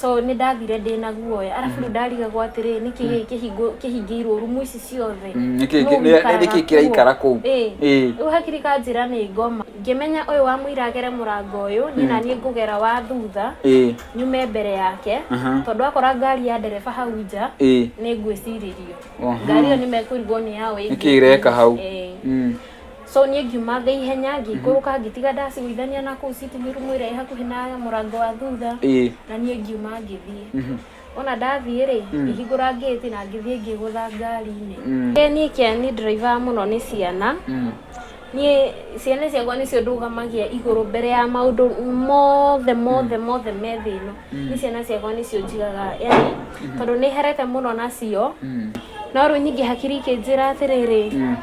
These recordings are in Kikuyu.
So nĩ ndathire ndĩ na guoya, arabu rĩu ndarigagwo atĩrĩ, nĩkĩ gĩkĩ kĩhingĩirwo rumu ici ciothe? Nĩkĩ Nũ ũikaraga nĩkĩ kĩraikara kũu? Ĩĩ. Ĩĩ. Rĩu hakiri kanjĩra nĩ ngoma, ngĩmenya ũyũ wa mũira agere mũrango ũyũ, niĩ na niĩ ngũgera wa thutha, nyume mbere yake, tondũ akora ngari ya ndereba hau nja, nĩ ngwĩcirĩrio ngari ĩyo nĩ mekũrigwo nĩ yaũ ĩngĩ. Nĩkĩ ĩreka hau? Ĩĩ. So niĩ ngiuma thĩ ihenya, ngĩikũrũka, ngĩtiga ndacigũithania na kũu sitting room ĩrĩa ĩ hakuhĩ na mũrango wa thutha, na niĩ ngiuma ngĩthiĩ. Ona ndathiĩ rĩ, ngĩhingũra ngĩti na ngĩthiĩ ngĩgũtha ngari-inĩ. Niĩ kĩa driver mũno nĩ ciana. Niĩ ciana ciakwa nĩcio ndũgamagia igũrũ mbere ya maũndũ mothe mothe mothe me thĩ ĩno. Nĩ ciana ciakwa nĩcio njigaga, yani tondũ nĩ herete mũno nacio. No rĩu ningĩ hakiri ikĩnjĩra atĩrĩrĩ,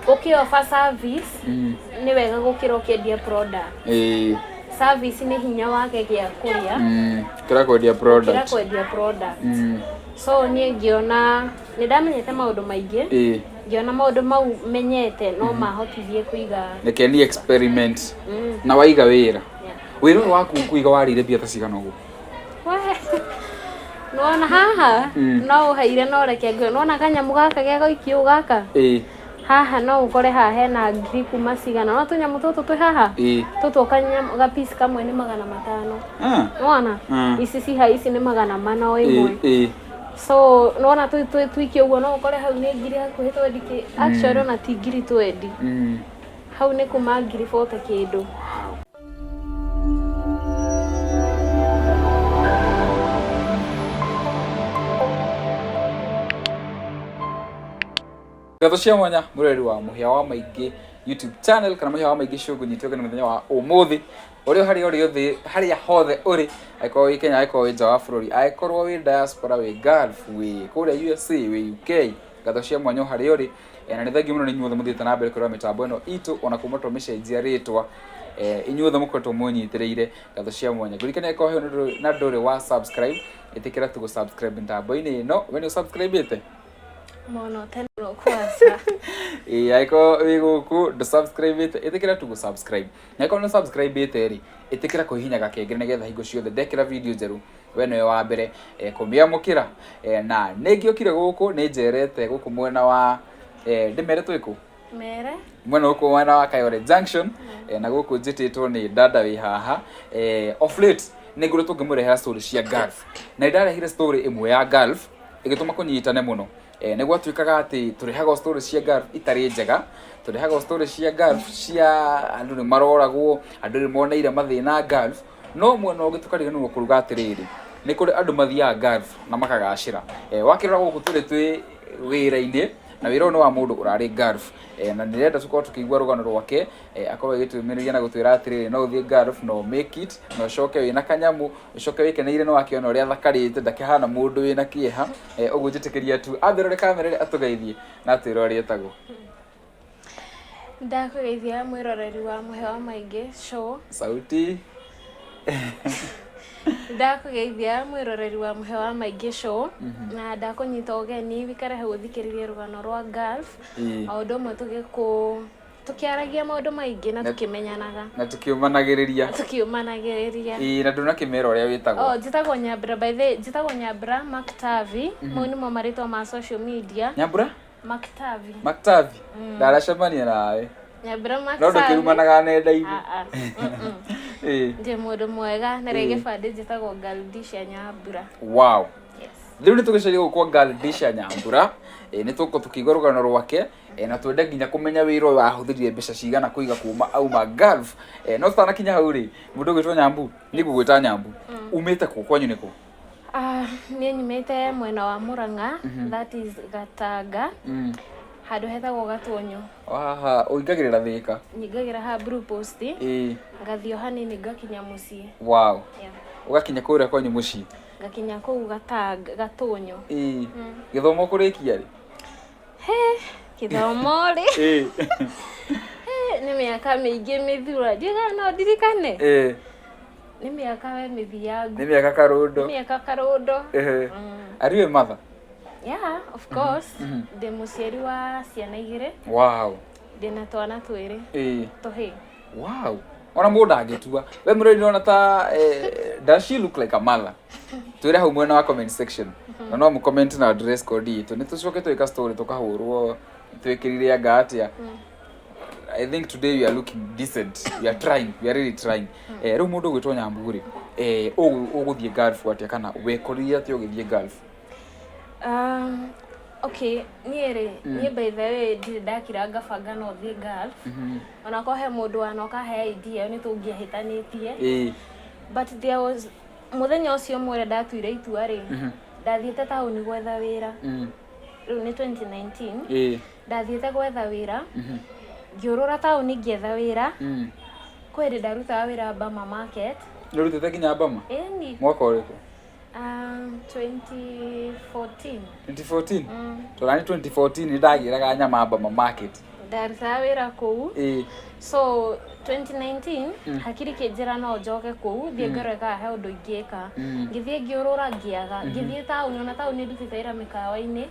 ũkĩ offer service nĩ wega gũkĩra ũkĩendia product. Service nĩ hinya wake gĩa kũrĩa Kĩra kwendia gũkĩra product. Kwendia product. So niĩ ngĩona nĩ ndamenyete maũndũ maingĩ, ngĩona maũndũ mau menyete no mahotithie kũiga. Reke ni experiment. Na waiga wĩra. Wĩra ũyũ waku kũiga warĩire mbia ta cigana ũguo? Nĩwona haha no ũheire, no reke ngwĩre, nĩwona kanyamũ gaka ge gũikio gaka haha, no ũkore haha hena ngiri kuma cigana, no tũnyamũ tũtũ twĩ haha, tũtũ kanyamũ ga piece kamwe nĩ 500. Nĩwona ici ciha ici nĩ 400 o ĩmwe. So nĩwona tuikie ũguo, no ũkore hau nĩ ngiri hakuhĩ twendi actually ona ti ngiri twendi, hau nĩ kuma ngiri 40 kĩndũ. Ngatho cia mwanya mũreri wa Mũhĩa wa Maingĩ YouTube channel kana Mũhĩa wa Maingĩ show, ngũnyitwo nĩ mũthenya wa ũmũthĩ ũrĩa harĩa ũrĩ ũthĩ, harĩa hothe ũrĩ, angĩkorwo wĩ Kenya, angĩkorwo wĩ nja wa bũrũri, angĩkorwo wĩ diaspora, wĩ Gulf, wĩ kũrĩa USA, wĩ UK, ngatho cia mwanya o harĩa ũrĩ. Na nĩ thengiũ mũno nĩ inyuothe mũthiĩte na mbere kũrora mĩtambo ĩno itũ ona kuma twamĩcenjia rĩtwa. Inyuothe mũkoretwo mũnyitĩrĩire, ngatho cia mwanya. Ngũririkania angĩkorwo hau na ndũrĩ wa subscribe, ĩtĩkĩra tu gũ-subscribe mĩtambo-inĩ ĩno. We nĩ ũsubscribe-ĩte? Mũno tene kwaca. Ĩĩ, angĩkorwo wĩ gũkũ ndũ-subscribe-ĩte, ĩtĩkĩra tu gũ-subscribe, na angĩkorwo nĩ subscribe-ĩte rĩ, ĩtĩkĩra kũhihinya gakengere nĩgetha hingo ciothe ndekĩra video njerũ we nĩwe wa mbere kũmĩamũkĩra. Na nĩ ngĩũkire gũkũ, nĩ njerete gũkũ mwena wa ndĩmere twĩ kũ? Mere. Mwena gũkũ mwena wa Kayole Junction. Na gũkũ njĩtĩtwo nĩ dada wĩ haha. Off late nĩ ngoretwo ngĩmũrehera story cia Gulf, na nĩ ndarehire story ĩmwe ya Gulf ĩgĩtũma kũnyitane mũno. Nĩ gwatuĩkaga atĩ tũrehagwo story cia Gulf itarĩ njega, tũrehagwo story cia Gulf cia andũ nĩ maroragwo, andũ nĩ moneire mathĩna Gulf, no mwena ũngĩ tũkariganĩrwo kũruga atĩrĩrĩ, nĩ kũrĩ andũ mathiaga Gulf na makagacĩra. Wakĩrora gũkũ tũrĩ twĩ wĩra-inĩ, na wĩra ũyũ nĩ wa mũndũ ũrarĩ Gulf. Na ndĩrenda tũkorwo tũkĩigua rũgano rwake, akorwo agĩtũmĩrĩria na gũtwĩra atĩrĩrĩ, no ũthiĩ Gulf no make it, na ũcoke wĩna kanyamũ, ũcoke wĩkeneire, nĩ wakĩona ũrĩa athakarĩte, ndakĩhana mũndũ wĩna kĩeha. Ũguo njĩtĩkĩria tu ambe rore kamera ĩrĩa atũgeithie na atwĩre ũrĩa etagwo. Ndakũgeithia mwĩroreri wa Mũhĩa wa Maingĩ show. Sauti. Ndakũgeithia mwĩroreri wa Mũhĩa wa Maingĩ show, na ndakũnyita ũgeni wikare hau ũthikĩrĩrie rũgano rwa Gulf, o ũndũ ũmwe tũgĩkũ tũkĩaragia maũndũ maingĩ na tũkĩmenyanaga. Na tũkĩũmanagĩrĩria. Tũkĩũmanagĩrĩria. Ĩĩ, na ndũnakĩmera ũrĩa wĩtagwo. Oh, njĩtagwo Nyambura. By the way, njĩtagwo Nyambura Maktavi. Mau nĩmo marĩtwa ma social media. Nyambura Maktavi. Maktavi, ndaracemania nawe. Nyambura No Maktavi. ndũkĩrumanaga nenda-inĩ. Ah, ah. Ndĩ mũndũ mwega, na rĩngĩ gĩbandĩ njĩtagwo Galdisha Nyambura. Wow. Yes. Rĩu nĩ tũgĩcaria gũkũ kwa Galdisha Nyambura. Nĩ tũgũkorwo tũkĩigua rũgano rwake, na twende nginya kũmenya wĩra ũyũ ahũthĩrire mbeca cigana kũiga kuma auma Gulf. No tũtanakinya hau rĩ, mũndũ ũgwĩtwo Nyambu, nĩ ngũgwĩta Nyambu, umĩte kũ? Kwanyu nĩ kũ? Ah, niĩ nyumĩte mwena wa Murang'a, that is Gatanga, handũ hetagwo Gatũnyũ. Haha ũingagĩrĩra Thĩka? Nyingagĩra haha Blue Post, ngathiĩ o hanini ngakinya mũciĩ. Wow. Yeah. Ũgakinya kũrĩa kwanyu mũciĩ. Ngakinya kũu Gatanga, Gatũnyũ. Gĩthomo kũrĩkia rĩ? He, gĩthomo rĩ, he, nĩ mĩaka mĩingĩ mĩthura, ndiũĩ kana no ndirikane. Nĩ mĩaka we mĩthiangu. Nĩ mĩaka karũndo. Nĩ mĩaka karũndo. Ehe. Are you a mother? Yeah, of course. Ndĩ mũciari wa ciana igĩrĩ. Ndĩna twana twĩrĩ. Tũhĩĩ. Wow. Ona mũndũ ndangĩtua. We mũrori nĩwona ta does she look like a mother? Twĩre hau mwena wa comment section. Na no mũcomment na dress code itũ. Nĩ tũcoke twĩka story tũkahũrwo twĩkĩrire anga atĩa. I think today we are looking decent. We are trying. We are really trying. Rĩu mũndũ ũgwĩtwo Nyambu rĩ, ũgũthiĩ Gulf atĩa kana wekorire atĩa ũgĩthiĩ Gulf? Okay, niĩ rĩ, niĩ by the way ndirĩ ndakira ngabanga no thiĩ Gulf. Onakorwo he mũndũ wanoka he idea ĩyo nĩ tũngĩahĩtanĩtie. But there was mũthenya ũcio ũmwe ũrĩa ndatuire itua rĩ, ndathiĩte taũni gwetha wĩra. Rĩu nĩ 2019. Ndathiĩte gwetha wĩra. Ngĩũrũra taũni ngĩetha wĩra. Kwĩ hĩndĩ ndarutaga wĩra Bama Market. Nĩ ũrutĩte nginya Bama? Ĩni. Mwaka ũrĩkũ? 2014. 2014? Tondũ 2014 nĩ ndagĩraga nyama Bama Market. Ndarutaga wĩra kũu. So 2019 hakiri kĩnjĩra no njoke kũu thiĩ ngorore kana he ũndũ ingĩka. Ngĩthiĩ ngĩũrũra ngĩaga. Ngĩthiĩ taũni, ona taũni ndutĩte wĩra mĩkawa-inĩ.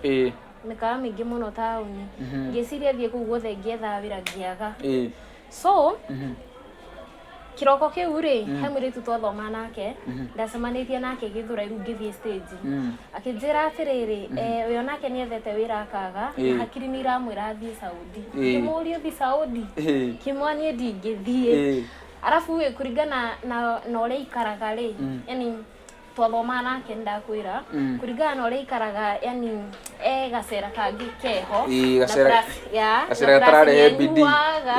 Mĩkawa mĩingĩ mũno taũni. Ngĩciria thiĩ kũu guothe ngĩethaga wĩra ngĩaga. So kĩroko kĩu rĩ, he mũirĩtu twathoma nake, ndacemanĩtie nake Gĩthũrai rĩu ngĩthiĩ stage. Akĩnjĩra atĩrĩrĩ, we onake nĩ ethete wĩra akaga, na hakiri nĩ iramwĩra athiĩ Saudi. Ngĩmũũria ũthiĩ Saudi? Kĩmwa niĩ ndingĩthiĩ. Arabu ĩ kũringana na ũrĩa ikaraga rĩ, yani twathoma nake ndakwĩra, kũringana na ũrĩa ikaraga, yani e gacera kangĩ keho. Na plus, yeah, Gacera na plus gatararehe bidii. nĩanyuaga.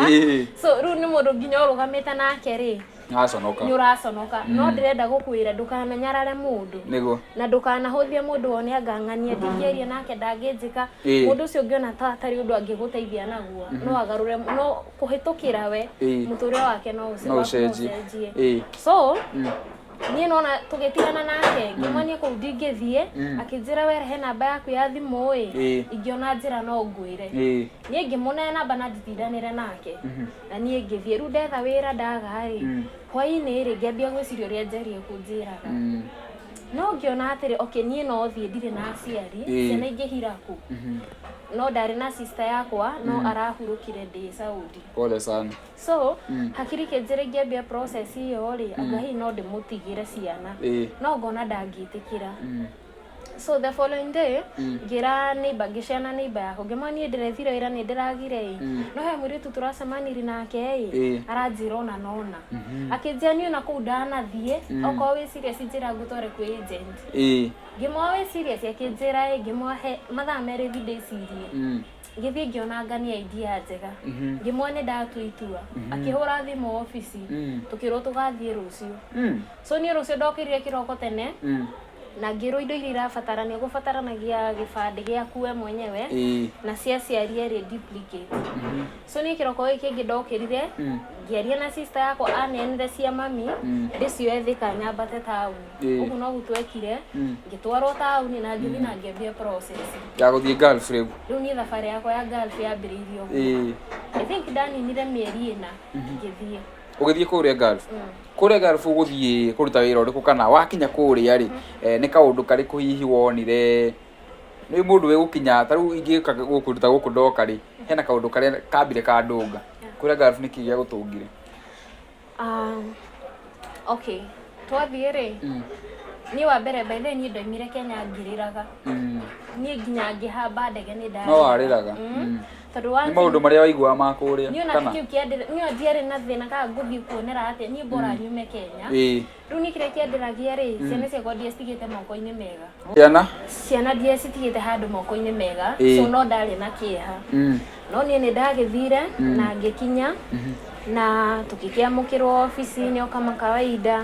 So rĩu nĩ mũndũ nginya ũrũgamĩte nake rĩ, Nĩũraconoka. Nĩũraconoka. No ndĩrenda gũkwĩra ndũkananyarare mũndũ. Nĩguo. Na ndũkanahũthie mũndũ wone anga ng'ania ndingĩaria nake ndangĩnjĩka. Mũndũ ũcio ũngĩona ta atarĩ ũndũ angĩgũteithia naguo, no agarũre, no kũhĩtũkĩra we, mũtũrĩre wake no No ũcenjie. ũcenjie. So, niĩ nona tũgĩtigana nake, ngĩmuonia kũu ndingĩthiĩ, akĩnjĩra we rehe namba yaku ya thimũ ĩ, ingĩona njĩra no ngwĩre. Niĩ ngĩmũne namba na nditindanĩre nake. Na niĩ ngĩthiĩ, rĩu ndetha wĩra ndaga rĩ, hwaĩ-inĩ rĩ, ngĩambia gwĩciria ũrĩa Njeri ekũnjĩraga. No ngĩona atĩrĩ, okay, niĩ no thiĩ ndirĩ na aciari, ciana ingĩhira kũ. No ndarĩ na sister yakwa, no arahurũkire ndĩ Saudi. Pole sana. So, hakiri kĩnjĩra ingĩambia process ĩyo rĩ, anga hihi no ndĩmũtigĩre ciana. No ngona ndangĩtĩkĩra. So the following day, ngĩra neighbor, ngĩceana neighbor yakwa, ngĩmwĩra niĩ ndĩrethire wĩra nĩ ndĩragire ĩ. No he mũirĩtu tũracemanirie nake ĩ, aranjĩra ona na ona. Akĩnjĩra niĩ ona kũu ndanathiĩ, okorwo wĩ serious njĩra ngũtware kwĩ agent. Ngĩmwĩra wĩ serious, akĩnjĩra ĩ, ngĩmwĩra he mathaa merĩ thiĩ ndĩcirie. Ngĩthiĩ ngĩona ngania idea njega. Ngĩmwĩra nĩ ndatua itua. Akĩhũra thimũ obici, tũkĩrwo tũgathiĩ rũciũ. So niĩ rũciũ ndokĩrire kĩroko tene, na ngĩrwo indo iria irabatarania, gũbataranagia gĩbandĩ gĩaku we mwenyewe, na cia aciari erĩ duplicate. So niĩ kĩroko gĩkĩ kĩngĩ ndokĩrire, ngĩaria na sister yakwa aneanire cia mami, ndĩcioe Thika nyambate taũni. Ũguo noguo twekire, ngĩtwarwo taũni na ngĩthiĩ na ngĩambia process. Ya gũthiĩ Gulf rĩu. Rĩu niĩ thabarĩ yakwa ya Gulf yambĩrĩirie ũguo. I think ndaninire mĩeri 4 ngĩthiĩ. Ũgĩthiĩ kũrĩa Gulf? Kũrĩa Gulf ũgũthiĩ kũruta wĩra ũrĩkũ kana wakinya kũrĩa rĩ, nĩ kaũndũ karĩkũ hihi wonire nĩ mũndũ wĩgũkinya ta rĩu ingĩũka gũkũruta gũkũ ndoka rĩ, hena kaũndũ karĩa kambire kandũnga. Kũrĩa Gulf nĩkĩ gĩagũtũngire? Okay, twathiĩ rĩ, niĩ wa mbere by the way niĩ ndoimire Kenya ngĩrĩraga. Niĩ nginya ngĩhamba ndege nĩ ndarĩraga. No warĩraga? Tondũ wa Nĩ maũndũ marĩa waiguaga ma kũrĩa? Niĩ ona Kana? kĩu kĩandĩra, niĩ ndiarĩ na thĩna kana ngũthiĩ kuonera atĩa, niĩ bora nyume Kenya. Rĩu niĩ kĩrĩa kĩandĩragia rĩ, ciana ciakwa ndiacitigĩte moko-inĩ mega. Ciana? Ciana ndiacitigĩte handũ moko-inĩ mega, so no ndarĩ na kĩeha. No niĩ nĩ ndagĩthire na ngĩkinya na tũgĩkĩamũkĩrwo obici-inĩ o kama kawaida.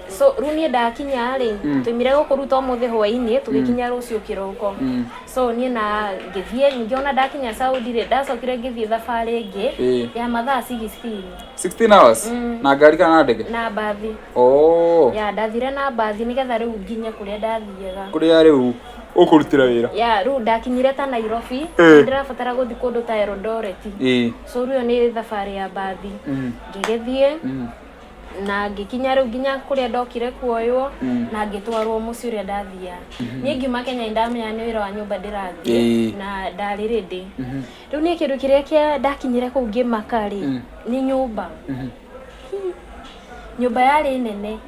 So rĩu niĩ ndakinya rĩ, twaimire gũkũ rĩu ta ũmũthĩ hwaĩ-inĩ, tũgĩkinya rũciũ kĩroko. So niĩ na ngĩthiĩ, ningĩ ona ndakinya Saudi rĩ, ndacokire ngĩthiĩ thabarĩ ĩngĩ ya mathaa 16. 16 hours? Na ngari kana na ndege? Na mbathi. Ya, ndathire na mbathi nĩgetha rĩu nginye kũrĩa ndathiaga. Kũrĩa rĩu ũkũrutĩra wĩra? Ya, rĩu ndakinyire ta Nairobi, ndĩrabatara gũthiĩ kũndũ ta Eldoret. So rĩu ĩyo nĩ thabarĩ ya mbathi. Ngĩgĩthiĩ, na ngĩkinya rĩu nginya kũrĩa ndokire kuoywo, na ngĩtwarwo mũciĩ ũrĩa ndathiaga. Niĩ ngiuma Kenya nĩ ndamenya nĩ wĩra wa nyũmba ndĩrathiĩ, na ndarĩ ready. Rĩu niĩ kĩndũ kĩrĩa kĩa ndakinyire kũu ngĩmaka rĩ, nĩ nyũmba. Nyũmba yarĩ nene.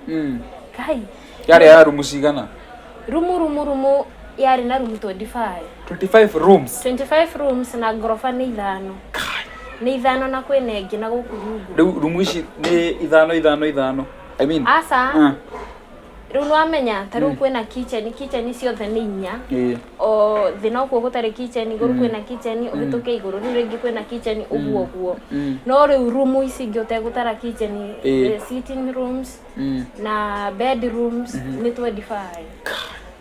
Kai. Yarĩ ya rumu cigana? Rumu yarĩ na rumu 25. 25 rooms. 25 rooms na ngoroba nĩ ithano. Nĩ ithano na kwĩna ĩngĩ na gũkũ rungu. Rĩu rumu ici nĩ ithano ithano ithano. I mean. Aca. Rĩu nĩwamenya ta rĩu kwĩna kitchen, kitchen ciothe nĩ inya. O thĩ nokuo gũtarĩ kitchen, igũrũ kwĩna kitchen, ũhĩtũke igũrũ rĩu rĩngĩ kwĩna kitchen, ũguo ũguo. No rĩu rumu ici ingĩ ũtegũtara kitchen, sitting rooms na bedrooms nĩ 25.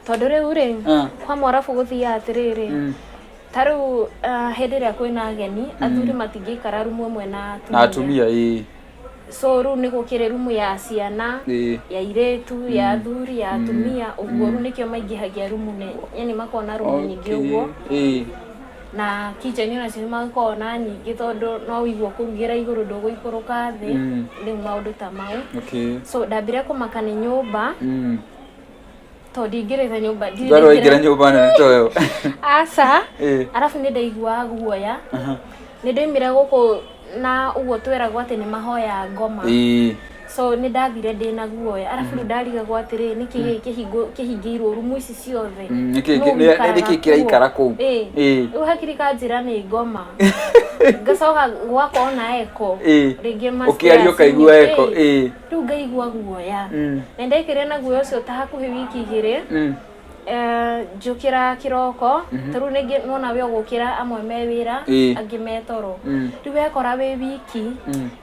Tondũ rĩu rĩ, kwa mwarabu gũthiaga atĩrĩrĩ, ta rĩu hĩndĩ ĩrĩa kwĩna ageni, athuri matingĩikara rumu ĩmwe na Na atumia ĩĩ. So rĩu nĩ gũkĩrĩ rumu ya ciana, ya airĩtu, ya athuri, ya atumia, ũguo rĩu nĩkĩo maingĩhagia rumu ne, yani makoragwo na rumu nyingĩ ũguo. Na kitchen onacio nĩ makoragwo na nyingĩ tondũ no ũigua kũrugĩra igũrũ ndũgũikũrũka thĩ, rĩu maũndũ ta mau. So ndambire kũmaka nĩ nyũmba, tondũ ndingĩrĩte nyũmba, ndirĩ Ndwarĩ waingĩra nyũmba nene ta ĩyo. Aca. Arabu nĩ ndaiguaga guoya. Nĩ ndaumire gũkũ na ũguo tweragwo atĩ nĩ mahoya ngoma. So nĩ ndathire ndĩna guoya. Arabu rĩu ndarigagwo atĩrĩrĩ, nĩkĩ gĩkĩ kĩhingĩirwo rumu ici ciothe? Nĩkĩ Nũ ũikaraga nĩkĩ kĩraikara kũu? Rĩu hakiri kanjĩra nĩ ngoma. Ngacoka gwakorwo na echo. Rĩngĩ ma Ũkĩaria stairs ũkaigua inĩ. echo. Rĩu ngaigua guoya. Na ndaikĩrire na guoya ũcio ta hakuhĩ wiki igĩrĩ. Njũkĩra kĩroko, ta rĩu rĩngĩ nĩwona we ũgũkĩra amwe me wĩra, angĩ me toro. Rĩu wekora wĩ wiki,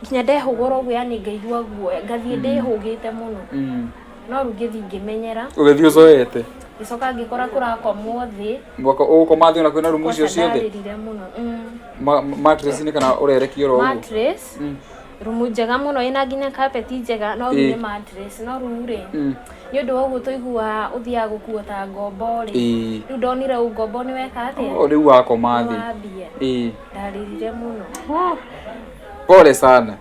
nginya ndehũgũra ũguo yani ngaigua guoya, ngathiĩ ndĩhũgĩte mũno. No rĩu ngĩthiĩ ngĩmenyera. Ũgĩthiĩ ũcoete? Ngĩcoka ngĩkora kũrakomwo thĩ. Mwaka ũgũkoma thĩ ona kwĩna rumu icio Kwaca ciothe? ndarĩrire mũno. Mattress-inĩ kana ũrerekia oro ũguo? Mattress. Rumu njega mũno ĩna nginya carpet njega, no rĩu nĩ mattress, no rĩu rĩ, nĩ ũndũ wa ũguo tũiguaga ũthiaga gũkuo ta ngombo rĩ, rĩu ndonire ũngombo nĩ weka atĩa? O rĩu wakoma thĩ. Wambia. Ndarĩrire mũno. Pole sana.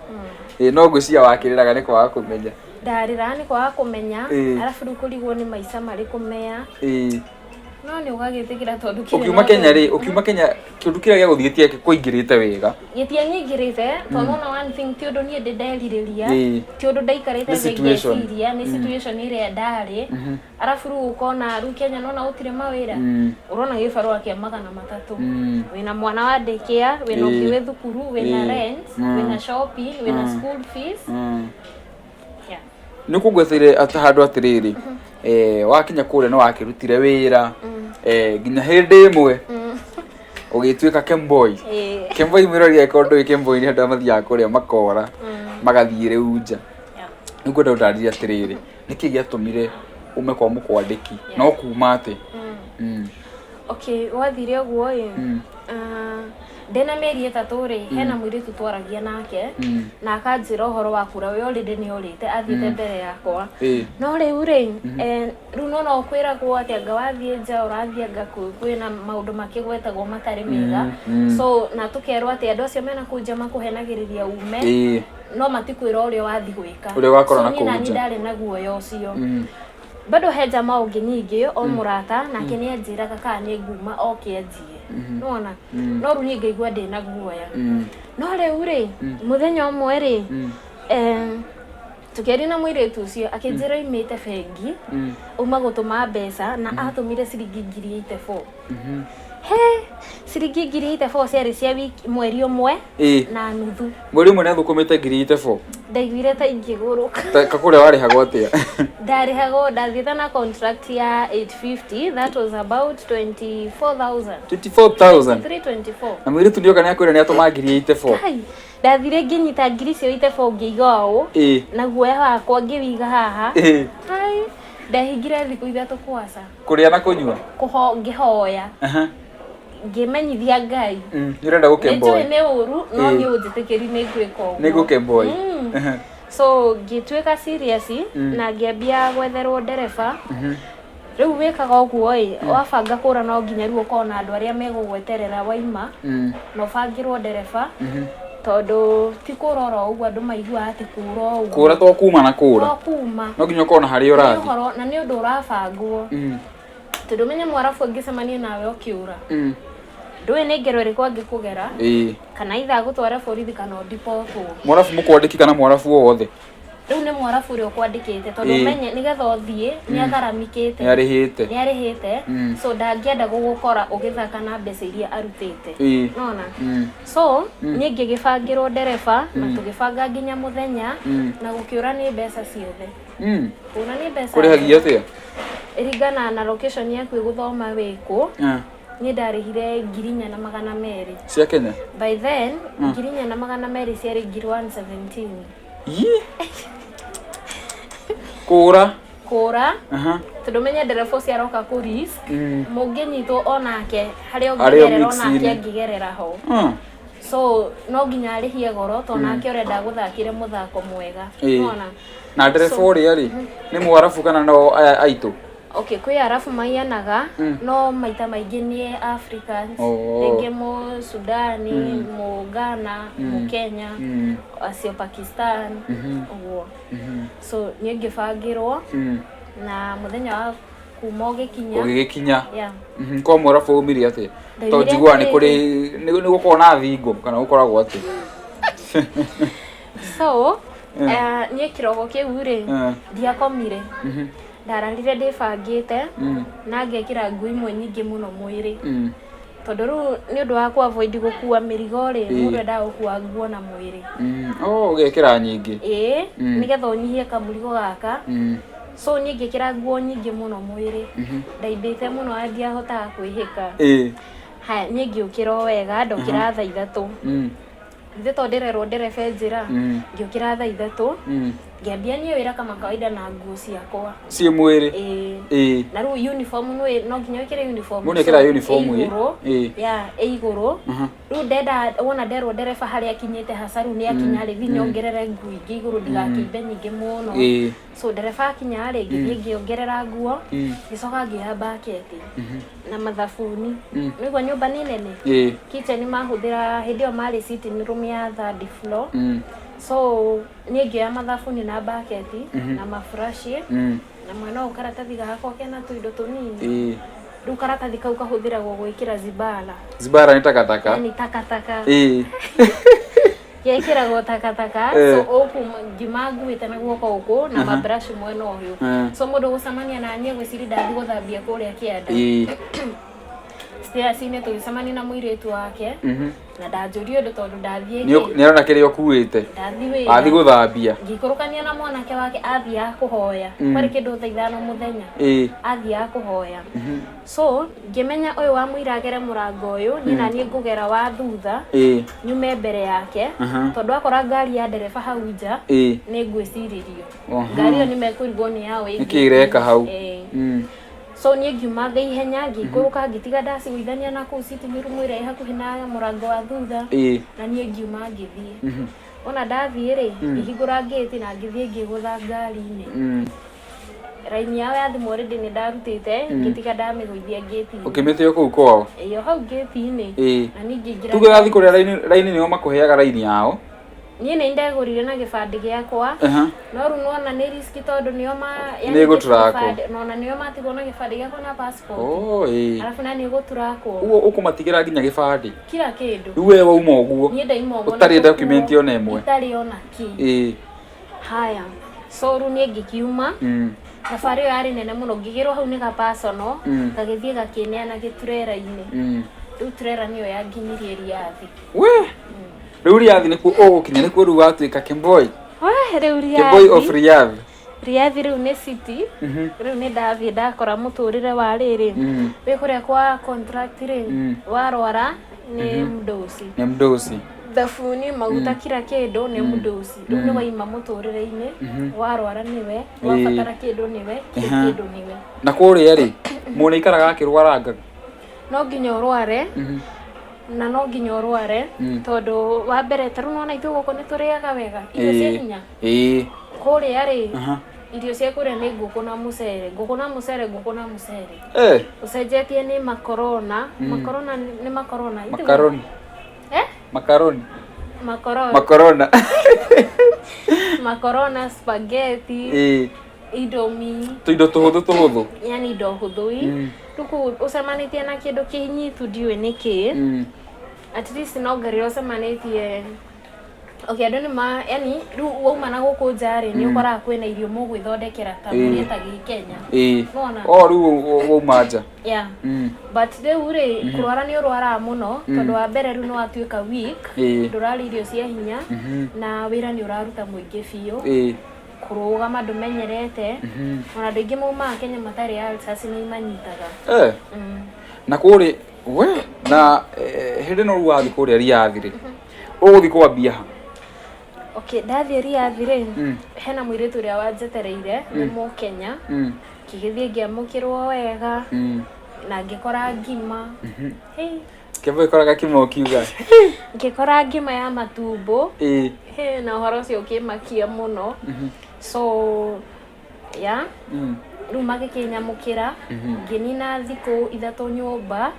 No ngwĩciria wakĩrĩraga nĩ kwaga kũmenya. Ndarĩraga nĩ kwaga kũmenya, arabu rĩu kũrigwo nĩ maica marĩkũ mea. No nĩ ũgagĩtĩkĩra tondũ kĩrĩ Ũkiuma na Kenya rĩ, ũndũ. ũkiuma Kenya kĩũndũ kĩrĩa gĩagũthiĩtie kũingĩrĩte wega. Gĩtianyingĩrĩte, tondũ nona one thing ti ũndũ niĩ ndĩ nderirĩria, ti ũndũ ndaikarĩte Nĩ thĩ situation. ngeciria, nĩ situation ĩrĩa ndarĩ. Arabu rĩu ũkona rĩu Kenya nona gũtirĩ mawĩra, ũrona gĩbarũa kĩa 300. Wĩna mwana wa daycare, wĩna ũngĩ wĩ thukuru, wĩna rent, wĩna shopping, wĩna school fees. Yeah. Nĩ ũkũngweteire handũ atĩrĩrĩ, wakinya kũrĩa nĩ wakĩrutire wĩra, nginya hĩndĩ ĩmwe ũgĩtuĩka Kemboi. Kemboi mwĩrori angĩkorwo ndũĩ Kemboi nĩ andũ arĩa mathiaga kũrĩa makora, magathiĩ rĩu nja. Nĩ ngwenda ũndarĩrie atĩrĩrĩ, nĩkĩ gĩatũmire ume kwa mũkwandĩki no kuma atĩ? Okay, gwathire ũguo ĩ, ndĩna mĩeri 3 rĩ, hena mũirĩtu twaragia nake, na akanjĩra ũhoro wa kura, we already nĩ orĩte, athiĩte mbere yakwa. No rĩu rĩ, rĩu nona ũkwĩragwo atĩ anga wathiĩ nja, ũrathiĩ anga kwĩna maũndũ makĩgwetagwo matarĩ mega. So, na tũkerwo atĩ andũ acio mena kũu nja makũhenagĩrĩria ume, no matikwĩra ũrĩa wathiĩ gwĩka. Ũrĩa wakora So, na niĩ kũu naniĩ nja. ndarĩ na guoya ũcio. Bado he jamaa ũngĩ ningĩ o mũrata, nake nĩ anjĩraga kana nĩ nguma oke anjie. Nĩwona? No rĩu niĩ ngaigua ndĩna guoya. No rĩu rĩ, mũthenya ũmwe rĩ, tũkĩaria na mũirĩtu ũcio, akĩnjĩra oimĩte bengi, auma gũtũma mbeca, na atũmire ciringi ngiri 84. He, ciringi ngiri 84 ciarĩ cia wiki, mweri ũmwe na nuthu. Mweri ũmwe nĩ athũkũmĩte ngiri 84? Ndaiguire ta ingĩgũrũka. Ta kũrĩa warĩhagwo atĩa? Ndarĩhagwo, ndathiĩte na contract ya 850, that was about 24,000. 24,000? 324. Na mũirĩtu nĩoka nĩakwĩra nĩatũma ngiri 84? Kai, ndathire ngĩnyita ngiri icio 84 ngĩiga ũũ. Na guoya wakwa ngĩwiga haha. Ai, ndahingire thikũ 3 kwaca. Kũrĩa na kũnyua? Ngĩhoya. Ngĩmenyithia Ngai. Nĩ ũrenda gũkemboi? Nĩ njũĩ nĩ ũru, no nĩ ũnjĩtĩkĩri nĩ ngwĩka ũguo. Nĩ ngũkemboi. So, ngĩtuĩka serious, na ngĩambia gwetherwo ndereba. Rĩu wĩkaga ũguo ĩ, wabanga kũra no nginya rĩu ũkorwo na andũ arĩa megũgweterera waima, na ũbangĩrwo ndereba, tondũ ti kũra oro ũguo andũ maiguaga atĩ kũra o ũguo. Kũra to kuma na kũra. To kuma. No nginya ũkorwo na harĩa Nĩ ũrathiĩ. ũhoro, na nĩ ũndũ ũrabangwo. Tondũ ũmenye mwarabu angĩcemania nawe ũkĩũra. Ndũĩ nĩ ngero ĩrĩkũ angĩkũgera, kana either agũtware borithi kana ũndipotwo. Mwarabu mũkwandĩki kana mwarabu o wothe? Rĩu nĩ mwarabu ũrĩa ũkwandĩkĩte, tondũ ũmenye nĩgetha ũthiĩ nĩ agaramikĩte. Nĩ arĩhĩte. Nĩ arĩhĩte. So ndangĩenda gũgũkora ũgĩthaka na mbeca iria arutĩte. Nona. So niĩ ngĩgĩbangĩrwo ndereba na tũgĩbanga nginya mũthenya na gũkĩũra nĩ mbeca ciothe. Kũũra nĩ mbeca. Kũrĩhagia atĩa? Ĩringana na location yaku ĩgũthoma wĩkũ. Niĩ ndarĩhire 4,200. Cia Kenya? By then 4,200 ciarĩ ngiri 117. Yi. Kũra. Kũra. Tondũ menye ndereba ũcio aroka kũ risk. Mũngĩnyitwo onake harĩa Harĩa ũngĩgerera mix-inĩ. onake angĩgerera ho. So no nginya arĩhie goro tondũ nake ũrenda gũthakĩre mũthako mwega. Nĩwona? Na ndereba ũrĩa rĩ, nĩ mwarabu kana no aya aitũ? Okay, kwĩ arabu maiyanaga, no maita maingĩ nĩ Africans, rĩngĩ mũ Sudani, mũ Ghana, mũ Kenya, acio Pakistan, ũguo. So niĩ ngĩbangĩrwo na mũthenya wa kuma ũgĩkinya. Ũgĩgĩkinya. Yeah. Kwa mwarabu waumire atĩa? Ndaumire Tondũ njiguaga nĩ kũrĩ atĩrĩrĩ. nĩ gũkoragwo na thingo kana gũkoragwo atĩa? So, niĩ kĩroko kĩu rĩ, ndiakomire. Ndararire ndĩbangĩte na ngekĩra nguo imwe nyingĩ mũno mwĩrĩ. Tondũ rĩu nĩ ũndũ wa kũ avoid gũkua mĩrigo rĩ, mũndũ endaga gũkua nguo na mwĩrĩ. Oh, ũgekĩra nyingĩ. Ĩĩ, nĩgetha ũnyihie kamũrigo gaka. So niĩ ngĩkĩra nguo nyingĩ mũno mwĩrĩ. Ndaimbĩte mũno na ndiahotaga kwĩhĩka. Haya, niĩ ngĩũkĩra o wega, ndokĩra thaa 3. Ithe to ndĩrerwo ndereba njĩra, ngĩũkĩra thaa 3. Ngĩambia niĩ wĩra kama kawaida na nguo ciakwa. Ciĩ mwĩrĩ. Ĩĩ. Na rĩu uniform no nginya wĩkĩre uniform. Mũndũ ekĩraga uniform, Ĩ ĩ. igũrũ. Ya, ĩ igũrũ. Rĩu ndenda wona nderwo ndereba harĩa akinyĩte haca rĩu nĩ akinya rĩ, thiĩ nyongerere nguo ingĩ igũrũ ndigakĩimbe nyingĩ mũno. So ndereba akinya rĩ, ngĩthiĩ ngĩongerera nguo, ngĩcoka ngĩoya baketi na mathabuni. Nĩguo nyũmba nĩ nene. Kitchen mahũthĩra hĩndĩ ĩyo marĩ sitting room ya third floor. So niĩ ngĩoya mathabuni na baketi na maburashi na mwena ũyũ karatathi gakwa kena tũindo tũnini. Rĩu karatathi kau kahũthĩragwo gwĩkĩra zibala. Zibara nĩ takataka. Yani takataka. Gekĩragwo takataka. So ũkuma ngima nguĩte na guoko gũkũ na maburashi mwena ũyũ. So mũndũ gũcemania na niĩ gwĩciria ndathiĩ gũthambia kũrĩa kĩanda. Stairs-inĩ tũgĩcemania na mũirĩtu wake. Na ndanjũria ũndũ tondũ ndathiĩ Nĩ arona kĩrĩa ũkuĩte. Ndathiĩ wĩra. Athiĩ gũthambia. Ngĩikũrũkania na mwanake wake athiaga kũhoya. Kwarĩ kĩndũ thaa 5 mũthenya. Athiaga kũhoya. So ngĩmenya ũyũ wa mũira agere mũrango ũyũ, niĩ na niĩ ngũgera wa thutha. Nyume mbere yake. Tondũ akora ngari ya ndereba hau nja, nĩ ngwĩcirĩrio. Ngari ĩyo nĩ mekũrigwo nĩ yaũ ĩngĩ. Nĩkĩ ĩreka hau? So niĩ ngiuma ihenya ngĩikũrũka ngĩtiga ndacigũithania na kũu sitting room ĩrĩa ĩ hakuhĩ na mũrango wa thutha. Na niĩ ngiuma ngĩthiĩ. Wona ndathiĩ rĩ, ngĩhingũra ngĩti na ngĩthiĩ ngĩgũtha ngari-inĩ. Raini yao ya thimũ already nĩ ndarutĩte, ngĩtiga ndamĩgũithia ngĩti-inĩ. Ũkĩmĩte o kũu kwao? Ĩĩ, o hau ngĩti-inĩ. Na niĩ ngĩingĩra. Tuge wathiĩ kũrĩa raini nĩo makũheaga raini yao. Niĩ nĩ ndegũrire na gĩbandĩ gĩakwa. No rĩu nĩwona nĩ risk tondũ nĩo ma Nĩ ĩgũturakwo. Nona nĩo matigwo na gĩbandĩ gĩakwa na passport. Oh, ĩĩ. Alafu na nĩ ĩgũturakwo. Ũguo ũkũmatigĩra nginya gĩbandĩ. Kila kĩndũ. Rĩu we wauma ũguo. Niĩ ndauma ũguo. Ũtarĩ document ona ĩmwe. Itarĩ ona kĩ. Haya. So rĩu niĩ ngĩkiuma. Thabarĩ ĩyo yarĩ nene mũno, ngĩgĩrwo hau nĩ ga personal, gagĩthiĩ gakĩneana gĩturera-inĩ. Rĩu turera nĩyo yanginyirie Riathi. We! Rĩu Riathi nĩkuo ũgũkinya, nĩkuo rĩu watuĩka Kemboi. We, rĩu Kemboi of Riathi. Riyadh. Riathi rĩu nĩ city. Rĩu nĩ ndathiĩ ndakora mũtũrĩre wa rĩrĩ. Wĩ kũrĩa kwa contract rĩ, warwara nĩ mdosi. Nĩ mdosi. Thabuni, maguta, kila kĩndũ nĩ mdosi. Rĩu nĩ waima mũtũrĩre-inĩ, warwara nĩwe, wabatara kĩndũ nĩwe, kila kĩndũ nĩwe. Na kũrĩa rĩ, mũndũ aikaraga akĩrwarangaga? No nginya ũrware. Na no nginya ũrware, tondũ wa mbere ta rĩu nĩwona ithuĩ gũkũ nĩ tũrĩaga wega, irio cia hinya. Kũrĩa rĩ, irio cia kũrĩa nĩ ngũkũ na mũcere, ngũkũ na mũcere, ngũkũ na mũcere. Ũcenjetie nĩ makorona, makorona nĩ makorona. Makaroni. Makaroni. Makorona. Makorona. Makorona, spaghetti. Indomie. Tũindo tũhũthũ tũhũthũ. Yani indo hũthũ. Rĩu kũu ũcemanĩtie na kĩndũ kĩnyitu ndiũĩ nĩkĩ. At least no ngarĩra ũcemanĩtie Okay, andũ nĩ ma yani rĩu wauma na gũkũ nja rĩ, nĩ ũkoraga kwĩna irio mũgwĩthondekera ta mũrĩe ta gĩkenya. Nĩwona? O rĩu wauma nja. Yeah. But rĩu rĩ, kũrwara nĩ ũrwaraga mũno, tondũ wa mbere rĩu nĩ watuĩka weak, ndũrarĩa irio cia hinya, na wĩra nĩ ũraruta mũingĩ biũ. Kũrũgama ndũmenyerete, ona andũ aingĩ maumaga Kenya matarĩ ulcers nĩ imanyitaga. Na kũrĩ we na hĩndĩ ĩno rĩu wathiĩ kũrĩa Riyadh rĩ, ũgũthiĩ kwambia ha? Okay, ndathiĩ Riyadh rĩ, hena mũirĩtu ũrĩa wanjetereire, nĩ Mũkenya. Ngĩgĩthiĩ ngĩamũkĩrwo wega, na ngĩkora ngima. Hey. Kĩambo gĩkoraga kima ũkiuga. Ngĩkora ngima ya matumbo. Hey, na ũhoro ũcio ũkĩmakia mũno. So yeah. Rĩu magĩkĩnyamũkĩra, ngĩnina thikũ 3 nyũmba,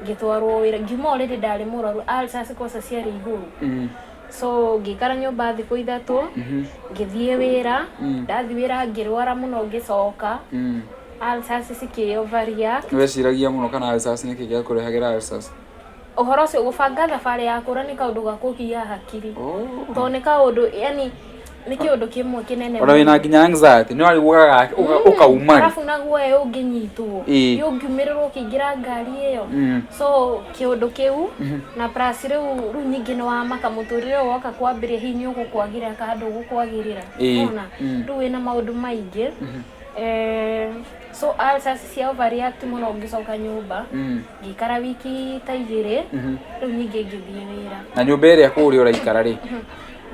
ngĩtwarwo wĩra, ngiuma already ndarĩ mũrwaru, ulcers kwanza ciarĩ igũrũ. So ngĩikara nyũmba thikũ 3, ngĩthiĩ wĩra, ndathiĩ wĩra ngĩrwara mũno ngĩcoka, ulcers cikĩ overreact. Weciragia mũno kana ulcers nĩkĩ gĩakũrehagĩra ulcers? Ũhoro ũcio gũbanga thabarĩ ya kũra nĩ kaũndũ ga kũgia hakiri. Tondũ nĩ kaũndũ, yani nĩ kĩũndũ kĩmwe kĩnene Ona wĩna nginya anxiety, nĩ wariguaga ũkauma rĩ. Arabu na guoya ũngĩnyitwo, nĩ ũngiumĩrĩrwo ũkĩingĩra ngari ĩyo. So kĩũndũ kĩu, na plus rĩu ningĩ nĩ wamaka mũtũrĩre ũyũ woka kwambĩrĩria, hihi nĩ ũgũkwagĩrĩra kana ndũgũkwagĩrĩra. Nĩwona? Rĩu wĩna maũndũ maingĩ. So ulcers cia overreact mũno ngĩcoka nyũmba, ngĩikara wiki ta 2, rĩu ningĩ ngĩthiĩ wĩra. Na nyũmba ĩrĩa kũrĩa ũraikara rĩ,